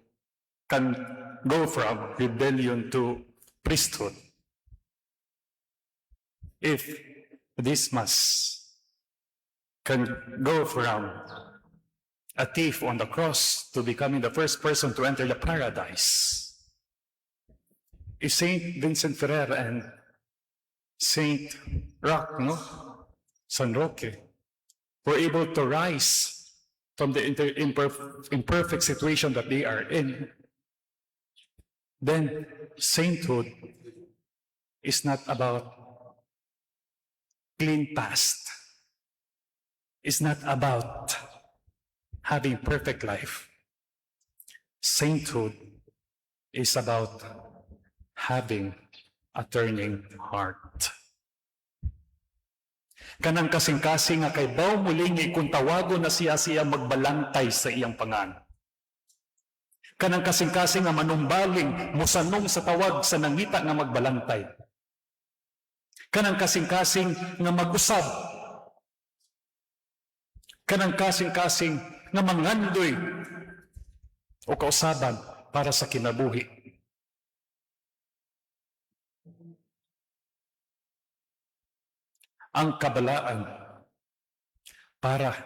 Speaker 4: can go from rebellion to priesthood, if Dismas can go from a thief on the cross to becoming the first person to enter the paradise, if Saint Vincent Ferrer and Saint Rock, no? San Roque, were able to rise from the imperfect situation that they are in, then sainthood is not about clean past. It's not about having perfect life. Sainthood is about having a turning heart. Kanang kasing-kasing nga kaybaw mulingi kung tawagon na siya siya magbalantay sa iyang pangan. Kanang kasing-kasing nga manumbaling musanong sa tawag sa nangita nga magbalantay. Kanang kasing-kasing nga mag-usab. Kanang kasing-kasing nga mangandoy o kausaban para sa kinabuhi. Ang kabalaan para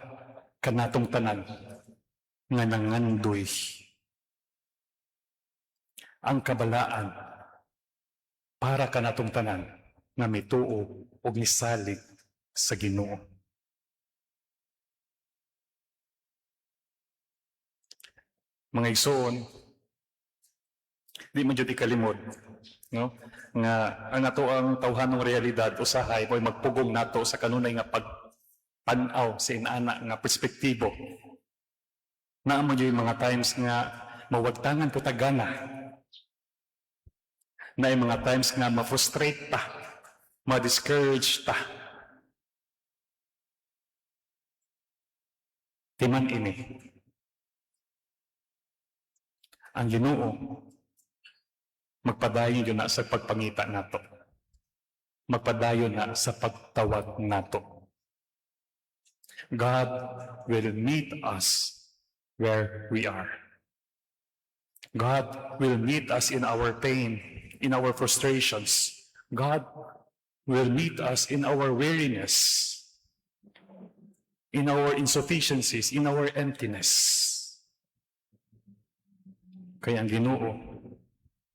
Speaker 4: kanatong tanan nga nangandoy. Ang kabalaan para kanatong tanan nga mituo og nisalig sa Ginoo. Mga igsoon, di man jud ikalimot, no, nga ang ato ang tawhanong realidad usahay mo'y magpugong nato sa kanunay nga pagtan-aw sa inana nga perspektibo. Naa man jud mga times nga mawagtangan po ta gana. Naay mga times nga ma-frustrate ta, ma-discourage ta. Timan ini. Ang Ginoo magpadayon yun na sa pagpangita nato. Magpadayon na sa pagtawag nato. God will meet us where we are. God will meet us in our pain, in our frustrations. God will meet us in our weariness, in our insufficiencies, in our emptiness. Kay ang Ginoo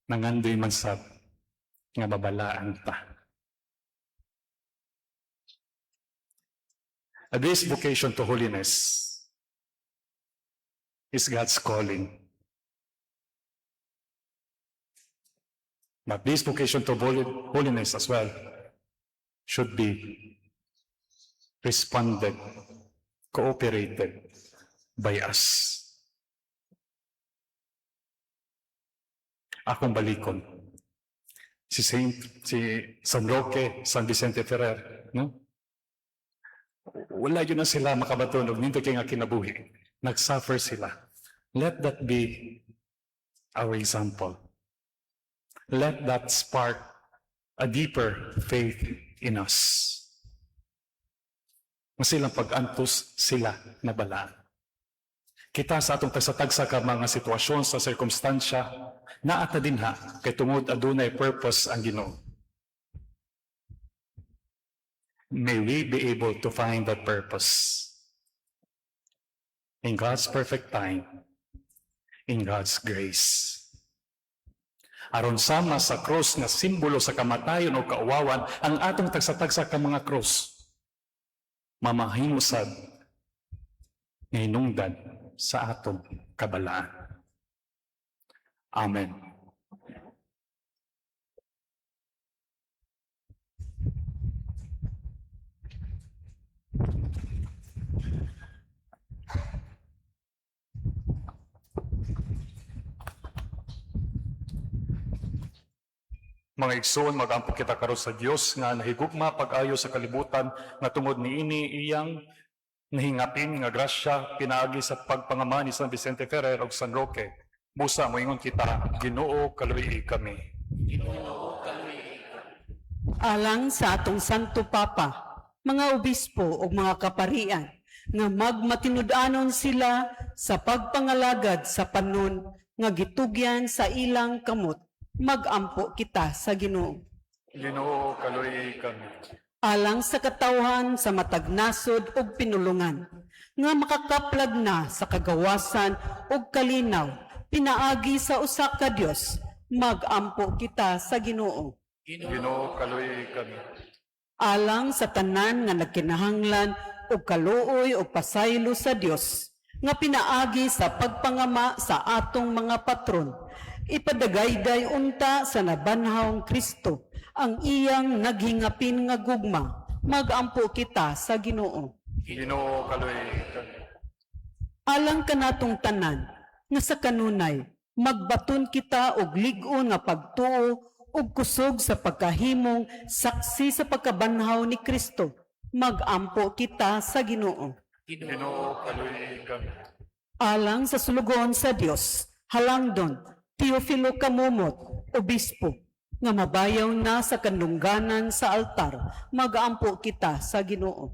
Speaker 4: nangandoy man sab nga babalaan ta. This vocation to holiness is God's calling. But this vocation to holiness as well should be responded, cooperated by us. Akong balikon, si San Roque, San Vicente Ferrer, no? Wala yun na sila makabaton og nindot kay nga kinabuhi. Nag-suffer sila. Let that be our example. Let that spark a deeper faith in us. Nga silang pag-antos sila na balaan. Kita sa atong tagsa-tagsa ka mga sitwasyon sa sirkumstansya, naa ta dinha kay tungod adunay purpose ang Ginoo. May we be able to find that purpose in God's perfect time, in God's grace. Aron sama sa cross nga simbolo sa kamatayon o kauwawan, ang atong tagsa-tagsa ka mga cross, mamahimo sad nga hinungdan sa atong kabalaan. Amen. Mga igsoon, magampo kita karon sa Dios nga nahigugma pag-ayo sa kalibutan nga tungod niini iyang nahingapin nga grasya pinaagi sa pagpangama ni San Vicente Ferrer ug San Roque. Busa moingon kita, Ginoo, kaluy kami.
Speaker 1: Alang sa atong Santo Papa, mga obispo ug mga kaparian, nga magmatinud-anon sila sa pagpangalagad sa panon nga gitugyan sa ilang kamot, magampo kita sa Ginoo.
Speaker 4: Ginoo, kaluy kami.
Speaker 1: Alang sa katawhan sa matag nasod ug pinulungan, nga makakaplag na sa kagawasan ug kalinaw, pinaagi sa usa ka Dios, magampo kita sa Ginoo.
Speaker 4: Ginoo, kaluy kami.
Speaker 1: Alang sa tanan nga nagkinahanglan og kaluoy o pasaylo sa Dios nga pinaagi sa pagpangama sa atong mga patron, ipadagayday unta sa nabanhawng Kristo ang iyang naghingapin nga gugma, magampo kita sa Ginoo.
Speaker 4: Ginoo, kaluy kami.
Speaker 1: Alang kanatong tanan nga sa kanunay magbaton kita og lig-on nga pagtuo ug kusog sa pagkahimong saksi sa pagkabanhaw ni Kristo, magampo kita sa Ginoo.
Speaker 4: Ginoo, kaluy kami.
Speaker 1: Alang sa sulugoon sa Dios, halangdon Teofilo Camomot, obispo, Nga mabayaw na sa kanungganan sa altar, magaampo kita sa Ginoo.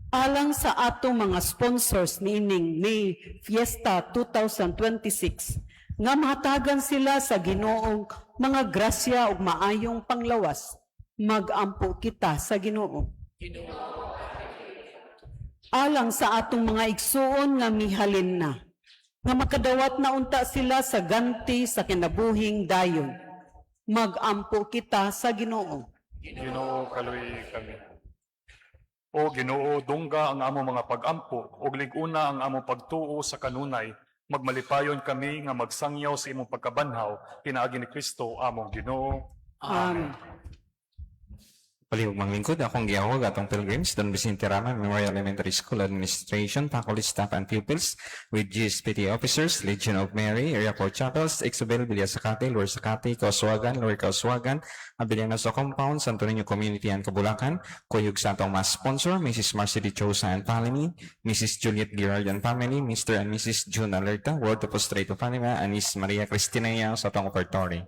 Speaker 1: Alang sa atong mga sponsors niining May Fiesta 2026, nga mahatagan sila sa Ginoong mga grasya ug maayong panglawas, magampo kita sa Ginoo. Alang sa atong mga igsuon nga mihalin na, nga makadawat na unta sila sa ganti sa kinabuhing dayon. Magampo kita sa Ginoo.
Speaker 4: Ginoo, kaluoyi kami. O Ginoo, dungga ang among mga pagampo ug lig-una ang among pagtuo sa kanunay. Magmalipayon kami nga magsangyaw sa imong pagkabanhaw pinaagi ni Kristo among Ginoo.
Speaker 1: Amen.
Speaker 3: Palihog manglingkod, akong giawag atong pilgrims, Don Vicente Rama Memorial Elementary School Administration, Faculty Staff and Pupils, with GSPT Officers, Legion of Mary, Area 4 Chapels, Exobel, Villa Sakate, Lower Sakate, Kauswagan, Lower Kauswagan, Abellanosa Compound, Santo Niño Community and Kabulacan, Kuyog sa atong mas sponsor, Mrs. Marcy De Chosa and Family, Mrs. Juliet Girard and Family, Mr. and Mrs. June Alerta, World of Straight of Panama, and Miss Maria Cristina Yao sa atong operatory.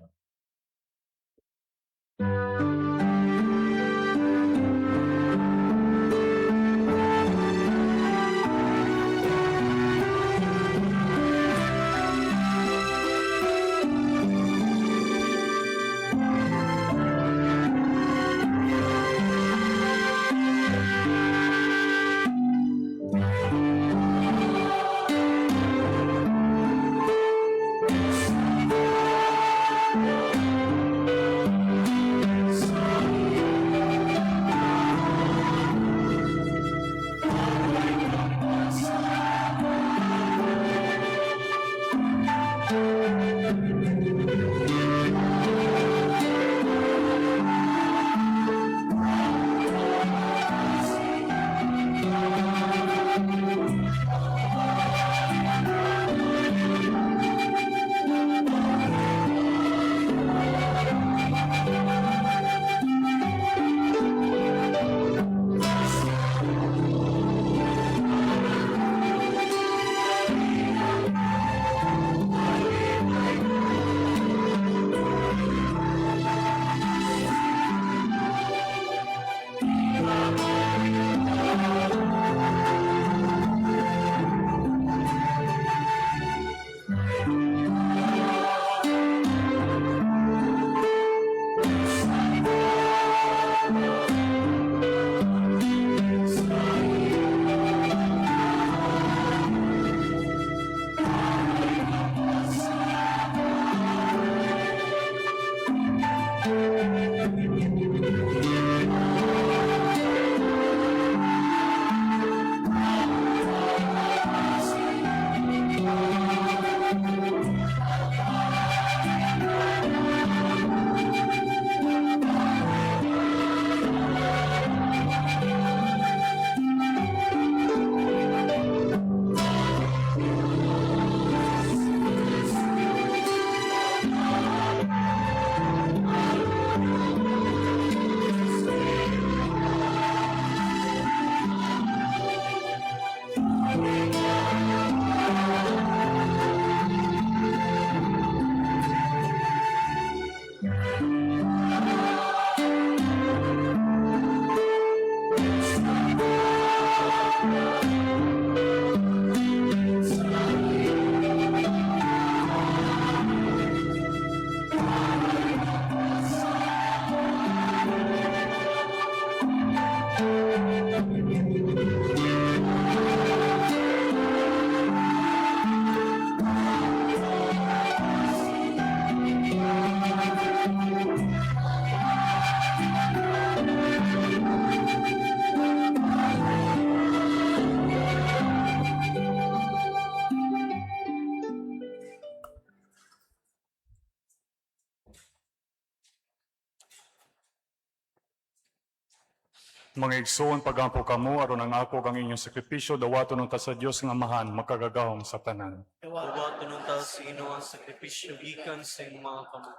Speaker 4: Mga igsoon, pagampo kamo aron ang ako kang inyong sakripisyo dawaton unta sa Dios nga Amahan makagagahom sa tanan.
Speaker 2: Dawaton unta sa Ginoo ang sakripisyo gikan sa imong mga kamot,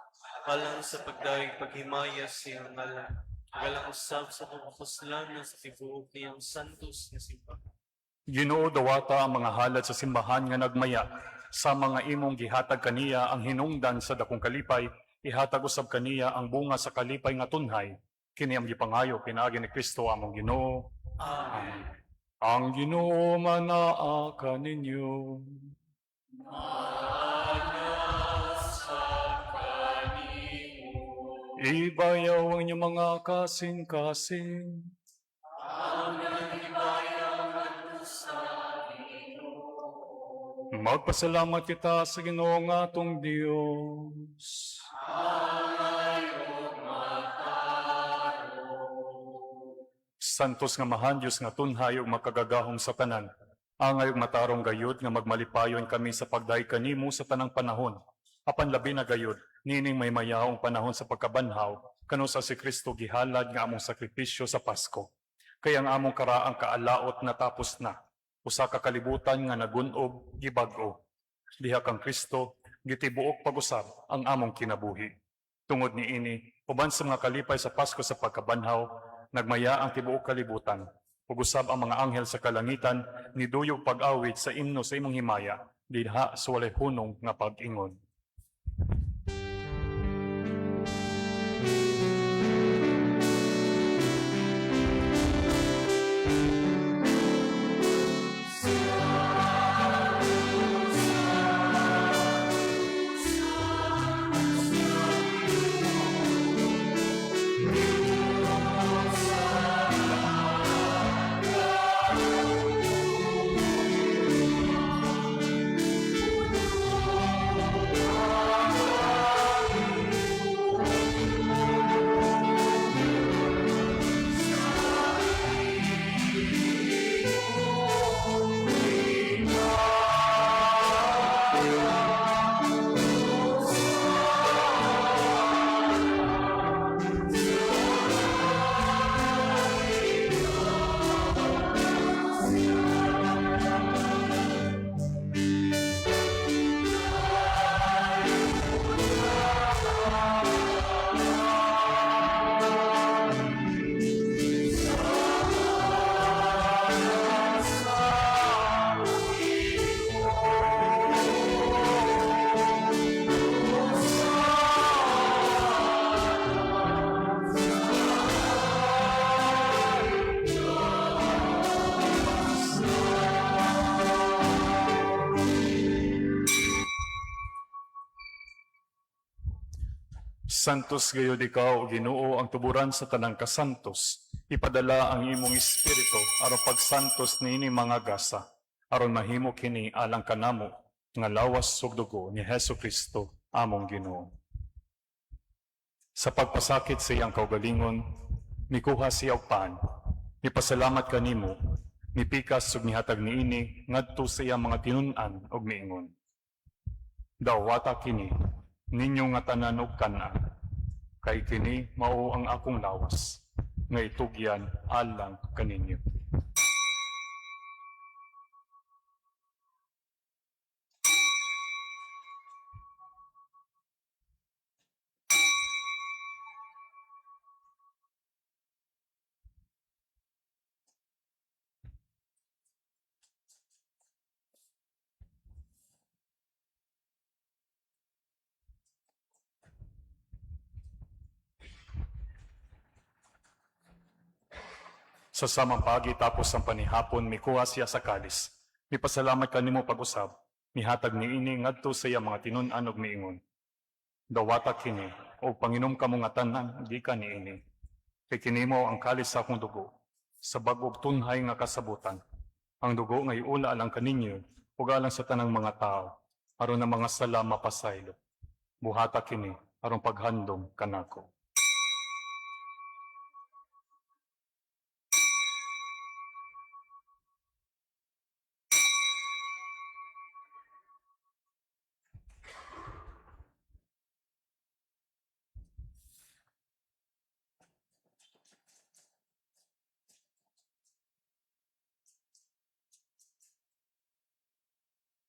Speaker 2: alang sa pagdayeg paghimaya sa iyang ngalan, galang usab sa kapuslan sa tibuok niyang santos nga simbahan.
Speaker 4: Ginoo, dawata ang mga halad sa simbahan nga nagmaya. Sa mga imong gihatag kaniya ang hinungdan sa dakong kalipay, ihatag usab kaniya ang bunga sa kalipay nga tunhay. Kini ang gipangayo pinaagi ni Kristo among Ginoo.
Speaker 2: Amen.
Speaker 4: Ang Ginoo manaa kaninyo. Ibayaw ang inyong mga kasing-kasing. Magpasalamat kita sa Ginoo nga atong Dios. Santos nga mahan Dios nga tunhay ug makagagahom sa tanan. Angay ug matarong gayud nga magmalipayon kami sa pagdaig kanimo sa tanang panahon. Apan labi na gayud nining may mayaong panahon sa pagkabanhaw kanus-a si Kristo gihalad nga among sakripisyo sa Pasko. Kay ang among karaang kaalaot natapos na. Usa ka kalibutan nga nagun-ob gibag-o. Diha kang Kristo gitibuok pag-usab ang among kinabuhi. Tungod niini, uban sa mga kalipay sa Pasko sa pagkabanhaw, nagmaya ang tibuok kalibutan. Ug usab ang mga anghel sa kalangitan niduyog pag-awit sa imno sa imong himaya, dinha sa walay hunong nga pag-ingon. Santos gayud ikaw, o Ginoo, ang tuburan sa tanang kasantos. Ipadala ang imong espiritu aron pagsantos niini mga gasa, aron mahimo kini alang kanamo nga lawas ug dugo ni Hesus Kristo among Ginoo. Sa pagpasakit sa iyang kaugalingon, mikuha siya og pan, mipasalamat kanimo, mipikas ug mihatag niini ngadto sa iyang mga tinun-an ug miingon. Dawata kini ninyo nga tanan og kan-a, kay kini mao ang akong lawas nga itugyan alang kaninyo. Sa samang pagi tapos ang panihapon, mikuha siya sa kalis. Mipasalamat kanimo pag-usab. Mihatag niini ngadto sa iyang mga tinun-an ug miingon. Dawata kini og panginom kamo nga tanan gikan niini. Kay kini mao ang kalis sa akong dugo sa bag-ong tunhay nga kasabutan. Ang dugo nga iula alang kaninyo ug alang sa tanang mga tao aron ang mga sala mapasaylo. Buhata kini aron paghandom kanako.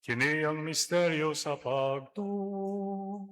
Speaker 4: Kini ang misteryo sa pagtuo.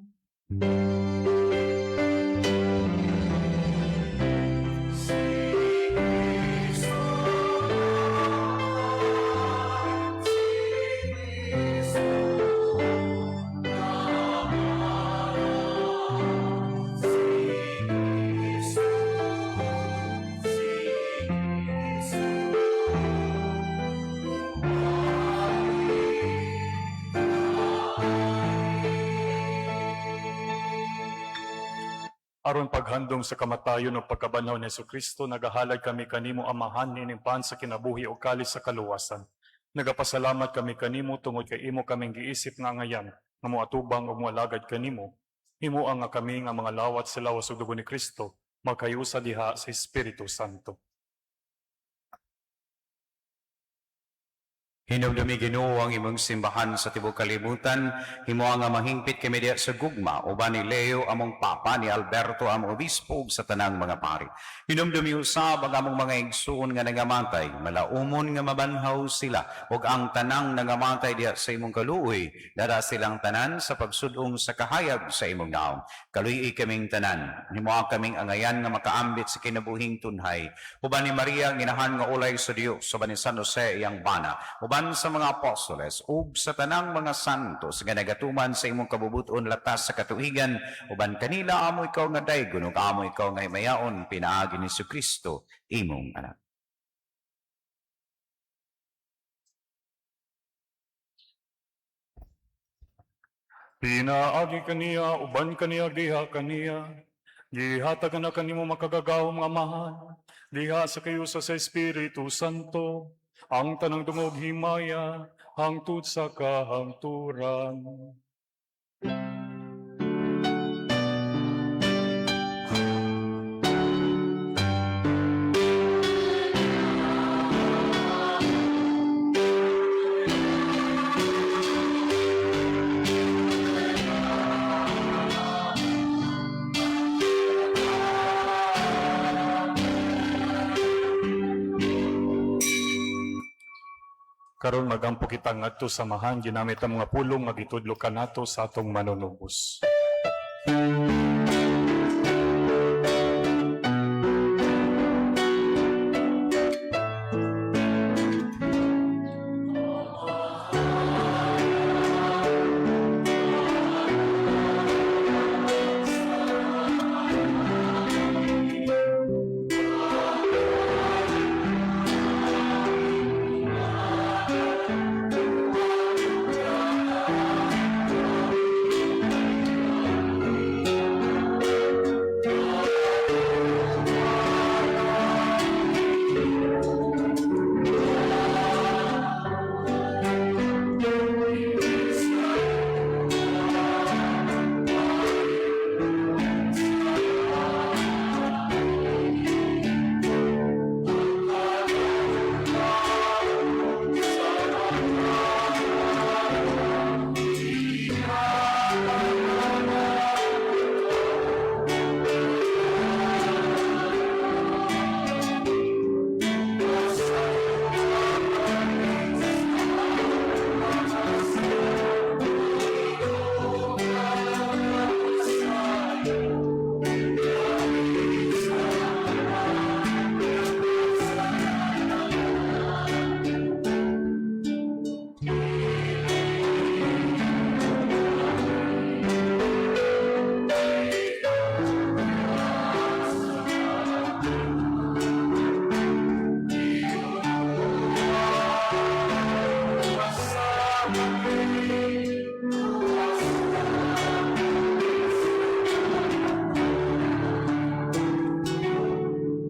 Speaker 4: Aron paghandom sa kamatayon ug pagkabanhaw ni Kristo, nagahalad kami kanimo, Amahan, niining pan sa kinabuhi o kalis sa kaluwasan. Nagapasalamat kami kanimo tungod kay imo kaming giisip nga angayan nga moatubang ug moalagad kanimo. Himoa nga kami nga mga lawat sa lawas ug dugo ni Kristo magkahiusa diha sa Espiritu Santo.
Speaker 6: Hinumdumi, Ginoo, ang imong simbahan sa tibuok kalibutan, himoa nga mahingpit kami diha sa gugma uban ni Leo among Papa, ni Alberto among obispo ug sa tanang mga pari. Hinumdumi usab ang among mga igsuon nga nangamatay, malaumon nga mabanhaw sila ug ang tanang nangamatay diha sa imong kaluoy, dara silang tanan sa pagsud-ong sa kahayag sa imong naong. Kaluy-i kaming tanan, himoa kaming angayan nga makaambit sa kinabuhing tunhay. Uban ni Maria, ang inahan nga ulay sa Dios, uban ni San Jose iyang bana, uban sa mga apostoles, ug sa tanang mga santos nga nagatuman sa imong kabubuton latas sa katuigan, uban kanila amo ikaw nga daygon ug amo ikaw nga himayaon pinaagi ni Kristo imong anak.
Speaker 4: Pinaagi kaniya, uban kaniya, diha kaniya. Gihatag na kanimo, makagagahom nga Amahan, diha sa kahiusa sa Espiritu Santo, ang tanang dungog himaya, hangtod sa kahangturan. Karon magampo kita ngadto sa Amahan ginamit ang mga pulong nga gitudlo kanato sa atong Manunubos.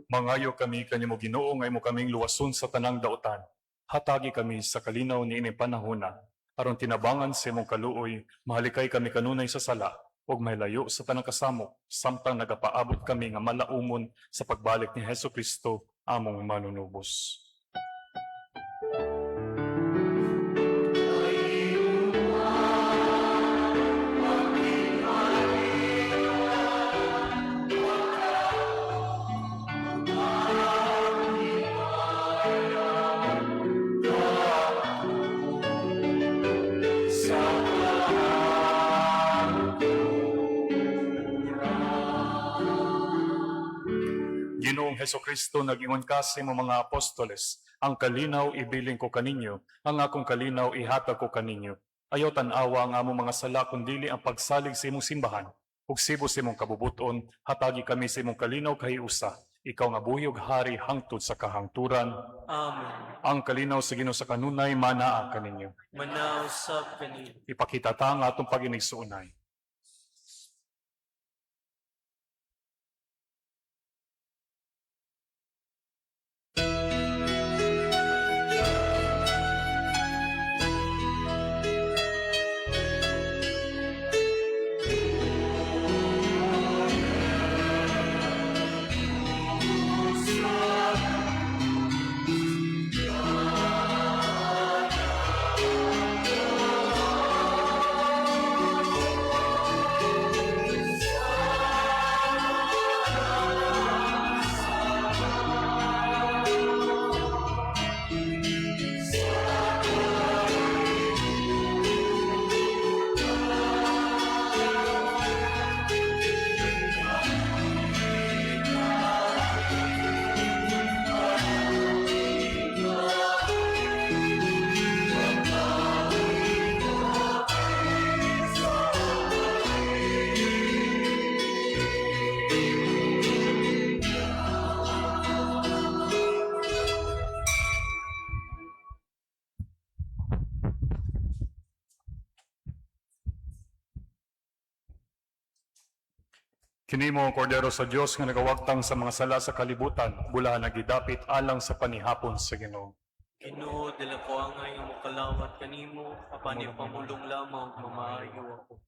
Speaker 4: Mangayo kami kanimo, Ginoo, nga imo kaming luwason sa tanang dautan. Hatagi kami sa kalinaw niini panahona aron tinabangan sa imong kaluoy mahalikay kami kanunay sa sala ug mahilayo sa tanang kasamok samtang nagapaabot kami nga malaumon sa pagbalik ni Hesus Kristo among manunubos. Ginoong Heso Kristo, nag-ingon ka sa imong mga apostoles, "Ang kalinaw ibilin ko kaninyo, ang akong kalinaw ihatag ko kaninyo. Ayaw tan-awa ang among mga sala kundili ang pagsalig sa imong simbahan. Ug sibo sa imong kabubuton, hatagi kami sa imong kalinaw kahiusa. Ikaw nga buhi ug hari hangtod sa kahangturan."
Speaker 2: Amen.
Speaker 4: Ang kalinaw sa Ginoo sa kanunay manaa kaninyo.
Speaker 2: Manaa usab kanimo.
Speaker 4: Ipakita ta ang atong pag-inigsuonay. Kini mao ang kordero sa Dios nga nagawagtang sa mga sala sa kalibutan, bulahan nga gidapit alang sa panihapon sa Ginoo.
Speaker 2: Ginoo, dili ko angay nga mokalawat kanimo, apan ipamulong lamang ug mamaayo ako.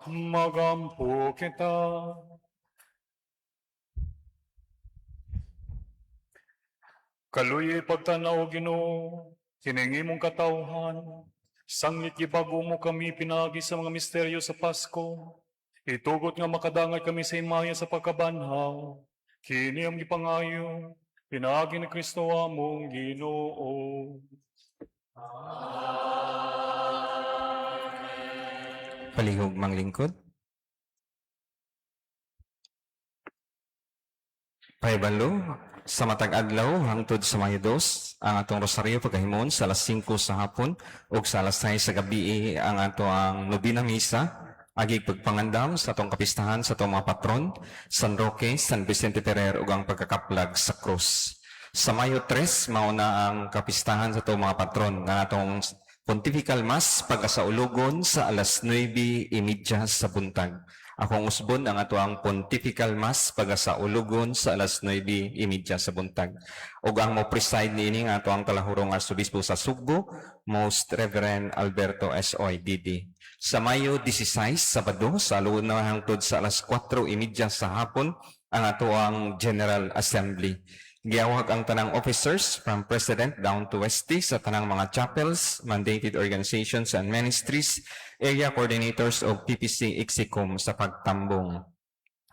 Speaker 4: Magampo kita. Kaluyi pagtanaw, Ginoo, kining imong katawhan, sanglit gibago mo kami pinaagi sa mga misteryo sa Pasko. Itugot nga makadangay kami sa himaya sa pagkabanhaw. Kini ang gipangayo, pinaagi ni Kristo among Ginoo.
Speaker 3: Palihog manglingkod. Pahibalo, sa matag adlaw hangtod sa Mayo 2, ang atong rosaryo pagkahimon sa alas 5 sa hapon ug sa alas 6 sa gabi ang ato ang nobina misa agig pagpangandam sa atong kapistahan sa atong mga patron, San Roque, San Vicente Ferrer ug ang pagkakaplag sa krus. Sa Mayo 3, mao na ang kapistahan sa atong mga patron nga atong Pontifical Mass pagkasaulugon sa alas 9:30 sa buntag. Akong usbon ang ato ang Pontifical Mass pagkasaulugon sa alas 9:30 sa buntag. Ug ang mo preside niini nga ato ang talahurong Arsobispo sa Sugbo, Most Reverend Alberto S. O. D.D. Sa Mayo 16, Sabado, sa aluna hangtod sa alas 4:30 sa hapon, ang ato ang General Assembly. Giawhag ang tanang officers from President down to Westy sa tanang mga chapels, mandated organizations and ministries, area coordinators of PPC Execom sa pagtambong.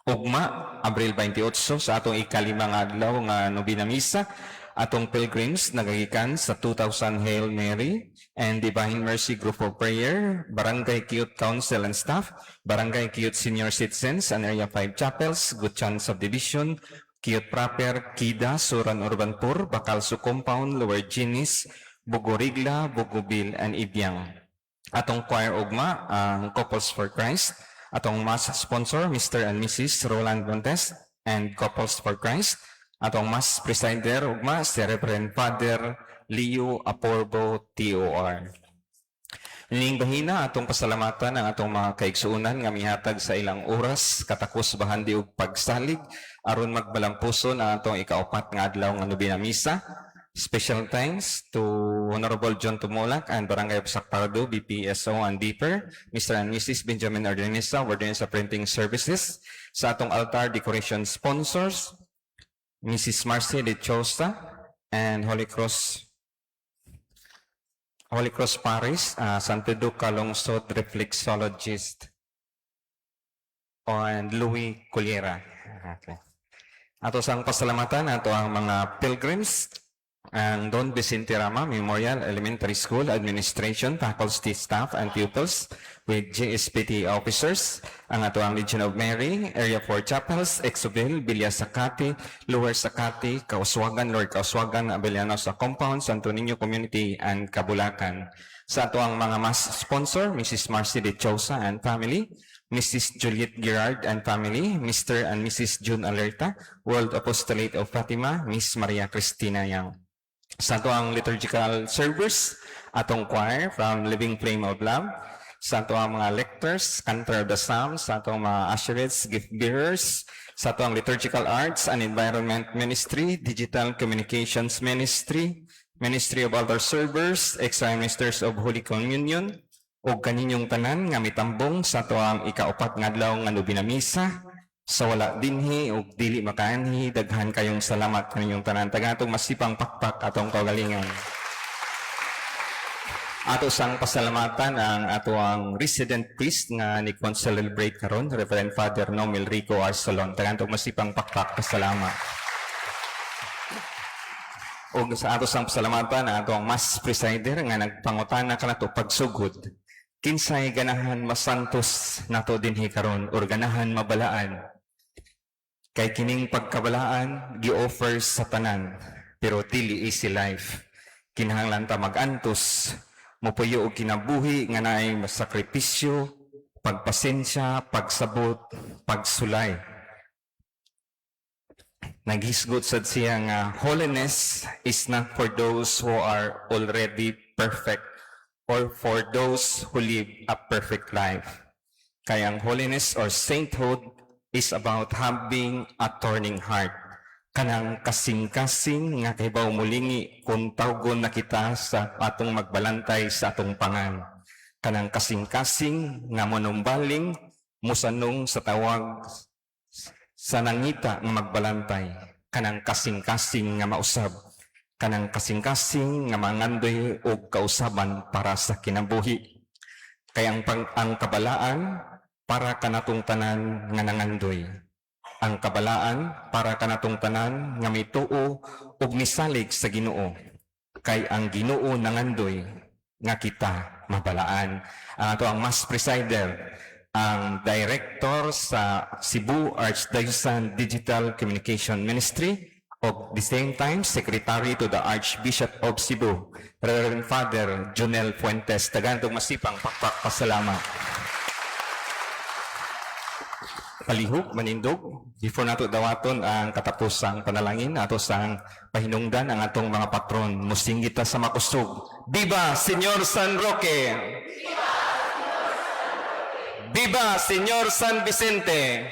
Speaker 3: Ugma, Abril 28, sa atong ikalima nga adlaw nga nobina misa, atong pilgrims nagagikan sa 2000 Hail Mary and Divine Mercy Group of Prayer, Barangay Cute Council and Staff, Barangay Cute Senior Citizens and Area 5 Chapels, Gutyan Subdivision, Cute Proper, Kida, Suran Urbanpur, Bacalso Compound, Lower Ginis, Bugorigla, Bugubil, and Ibiang. Atong choir ugma, ang Couples for Christ, atong mass sponsor, Mr. and Mrs. Roland Montes and Couples for Christ, atong mass presider ugma, si Reverend Father Leo Aporbo, TOR. Ning bahina atong pasalamatan ang atong mga kaigsuonan nga mihatag sa ilang oras katakos bahandi og pagsalig aron magbalampuson ang atong ikaupat nga adlaw nga nobina misa. Special thanks to Honorable John Tumulak and Barangay of Sakpardo, BPSO and DPER, Mr. and Mrs. Benjamin Ordenesa, Ordenesa Printing Services, sa atong altar decoration sponsors, Mrs. Marcy De Chosa and Holy Cross Parish, San Pedro Calungsod Reflexologist, and Louis Culiera. Okay. Ato sang pasalamatan ato ang mga pilgrims, ang Don Vicente Rama Memorial Elementary School Administration, faculty, staff, and pupils with JSPT officers, ang ato ang Legion of Mary, Area 4 Chapels, Exobel, Villa Sakati, Lower Sakati, Kauswagan, Lord Kauswagan, Abellano sa Compound, Santo Niño Community, and Kabulacan. Sa ato ang mga mass sponsor, Mrs. Marcy De Chosa and family, Mrs. Juliet Girard and family, Mr. and Mrs. June Alerta, World Apostolate of Fatima, Miss Maria Cristina Yang. Sa ato ang liturgical servers, atong choir from Living Flame of Love, sa ato ang mga lectors, cantor of the Psalms, sa atong mga usherettes, gift bearers, sa ato ang liturgical arts and environment ministry, digital communications ministry, ministry of altar servers, extra ministers of Holy Communion, ug kaninyong tanan nga mitambong sa ato ang ikaupat nga adlaw nga nobina misa sa wala dinhi ug dili makaanhi. Daghan kayong salamat kaninyong tanan. Tagatong masipang pakpak atong kaugalingon. Ato sang pasalamatan ang ato ang resident priest nga ni celebrate karon, Reverend Father Nomel Rico Arcelon. Tagatong masipang pakpak pasalamat. Ug sa ato sang pasalamatan ang ato ang mass presider nga nagpangutana kanato pagsugod, kinsay ganahan masantos nato dinhi karon or ganahan mabalaan? Kay kining pagkabalaan gi-offer sa tanan, pero dili easy life. Kinahanglan ta magantos, mopuyo og kinabuhi nga naay sakripisyo, pagpasensya, pagsabot, pagsulay. Naghisgot sad siya nga holiness is not for those who are already perfect or for those who live a perfect life. Kaya ang holiness or sainthood is about having a turning heart. Kanang kasing-kasing nga kahibaw mulingi kung tawgon na kita sa atong magbalantay sa atong pangan. Kanang kasing-kasing nga monumbaling. Musanong sa tawag sa nangita nga magbalantay, kanang kasing-kasing nga mausab, kanang kasing-kasing nga mangandoy og kausaban para sa kinabuhi. Kay ang kabalaan para kanatong tanan nga nangandoy. Ang kabalaan para kanatong tanan nga mituo ug misalig sa Ginoo. Kay ang Ginoo nangandoy nga kita mabalaan. Ang ato ang mass presider, ang director sa Cebu Archdiocesan Digital Communication Ministry of the same time Secretary to the Archbishop of Cebu, Reverend Father Jonel Fuentes. Tagantong masipang pakpak pasalamat. Palihog, manindog, before nato dawaton ang katapusang panalangin, ato sang pahinungdan ang atong mga patron. Musinggit ta sa makusog. Viva Señor San Roque! Viva Señor San Vicente!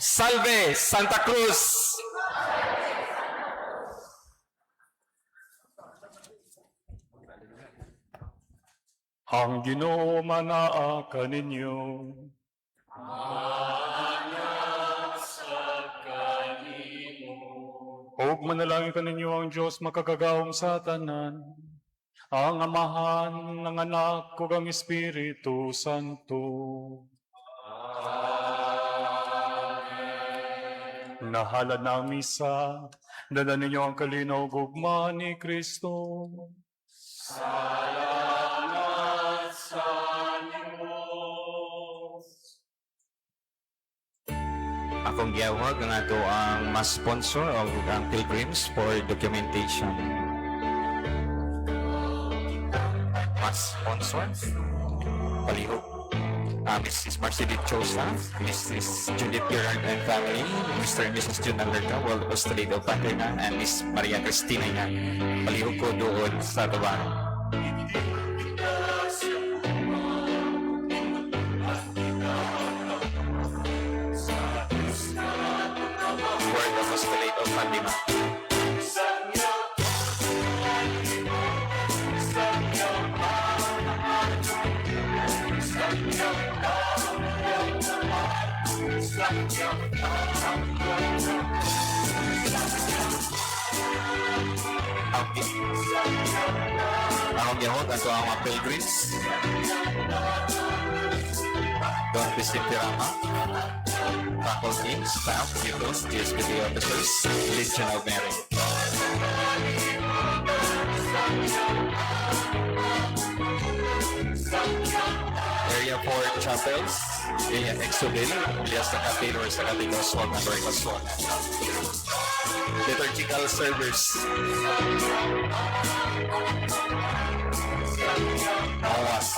Speaker 3: Salve Santa Cruz!
Speaker 4: Ang Ginoo manaa kaninyo. Ug manalangin kaninyo ang Dios makagagahom sa tanan, ang Amahan, ang Anak, ug ang Espiritu Santo. Nahalad na ang misa, dala ninyo ang kalinaw ug gugma ni Kristo.
Speaker 2: Salamat sa Diyos.
Speaker 3: Akong giyawag ang ato ang mass sponsor o ang pilgrims for documentation. Mass sponsor, palihog. Mrs. Marcelit Chosa, Mrs. Judith Gerard and family, Mr. and Mrs. June Alerta, World Apostolate of Paterna, and Miss Maria Cristina Yan. Palihog ko doon sa Tubang. World Apostolate of Fatima. Ang gihot ato ang mga pilgrims. Don Vicente Rama, faculty, staff, pupils, GSPT officers, Legion of Mary. Area 4 Chapels, Area Exobel, Elias Saka Taylor, Saka Oswald, and Roy Oswald. Liturgical service. Awas.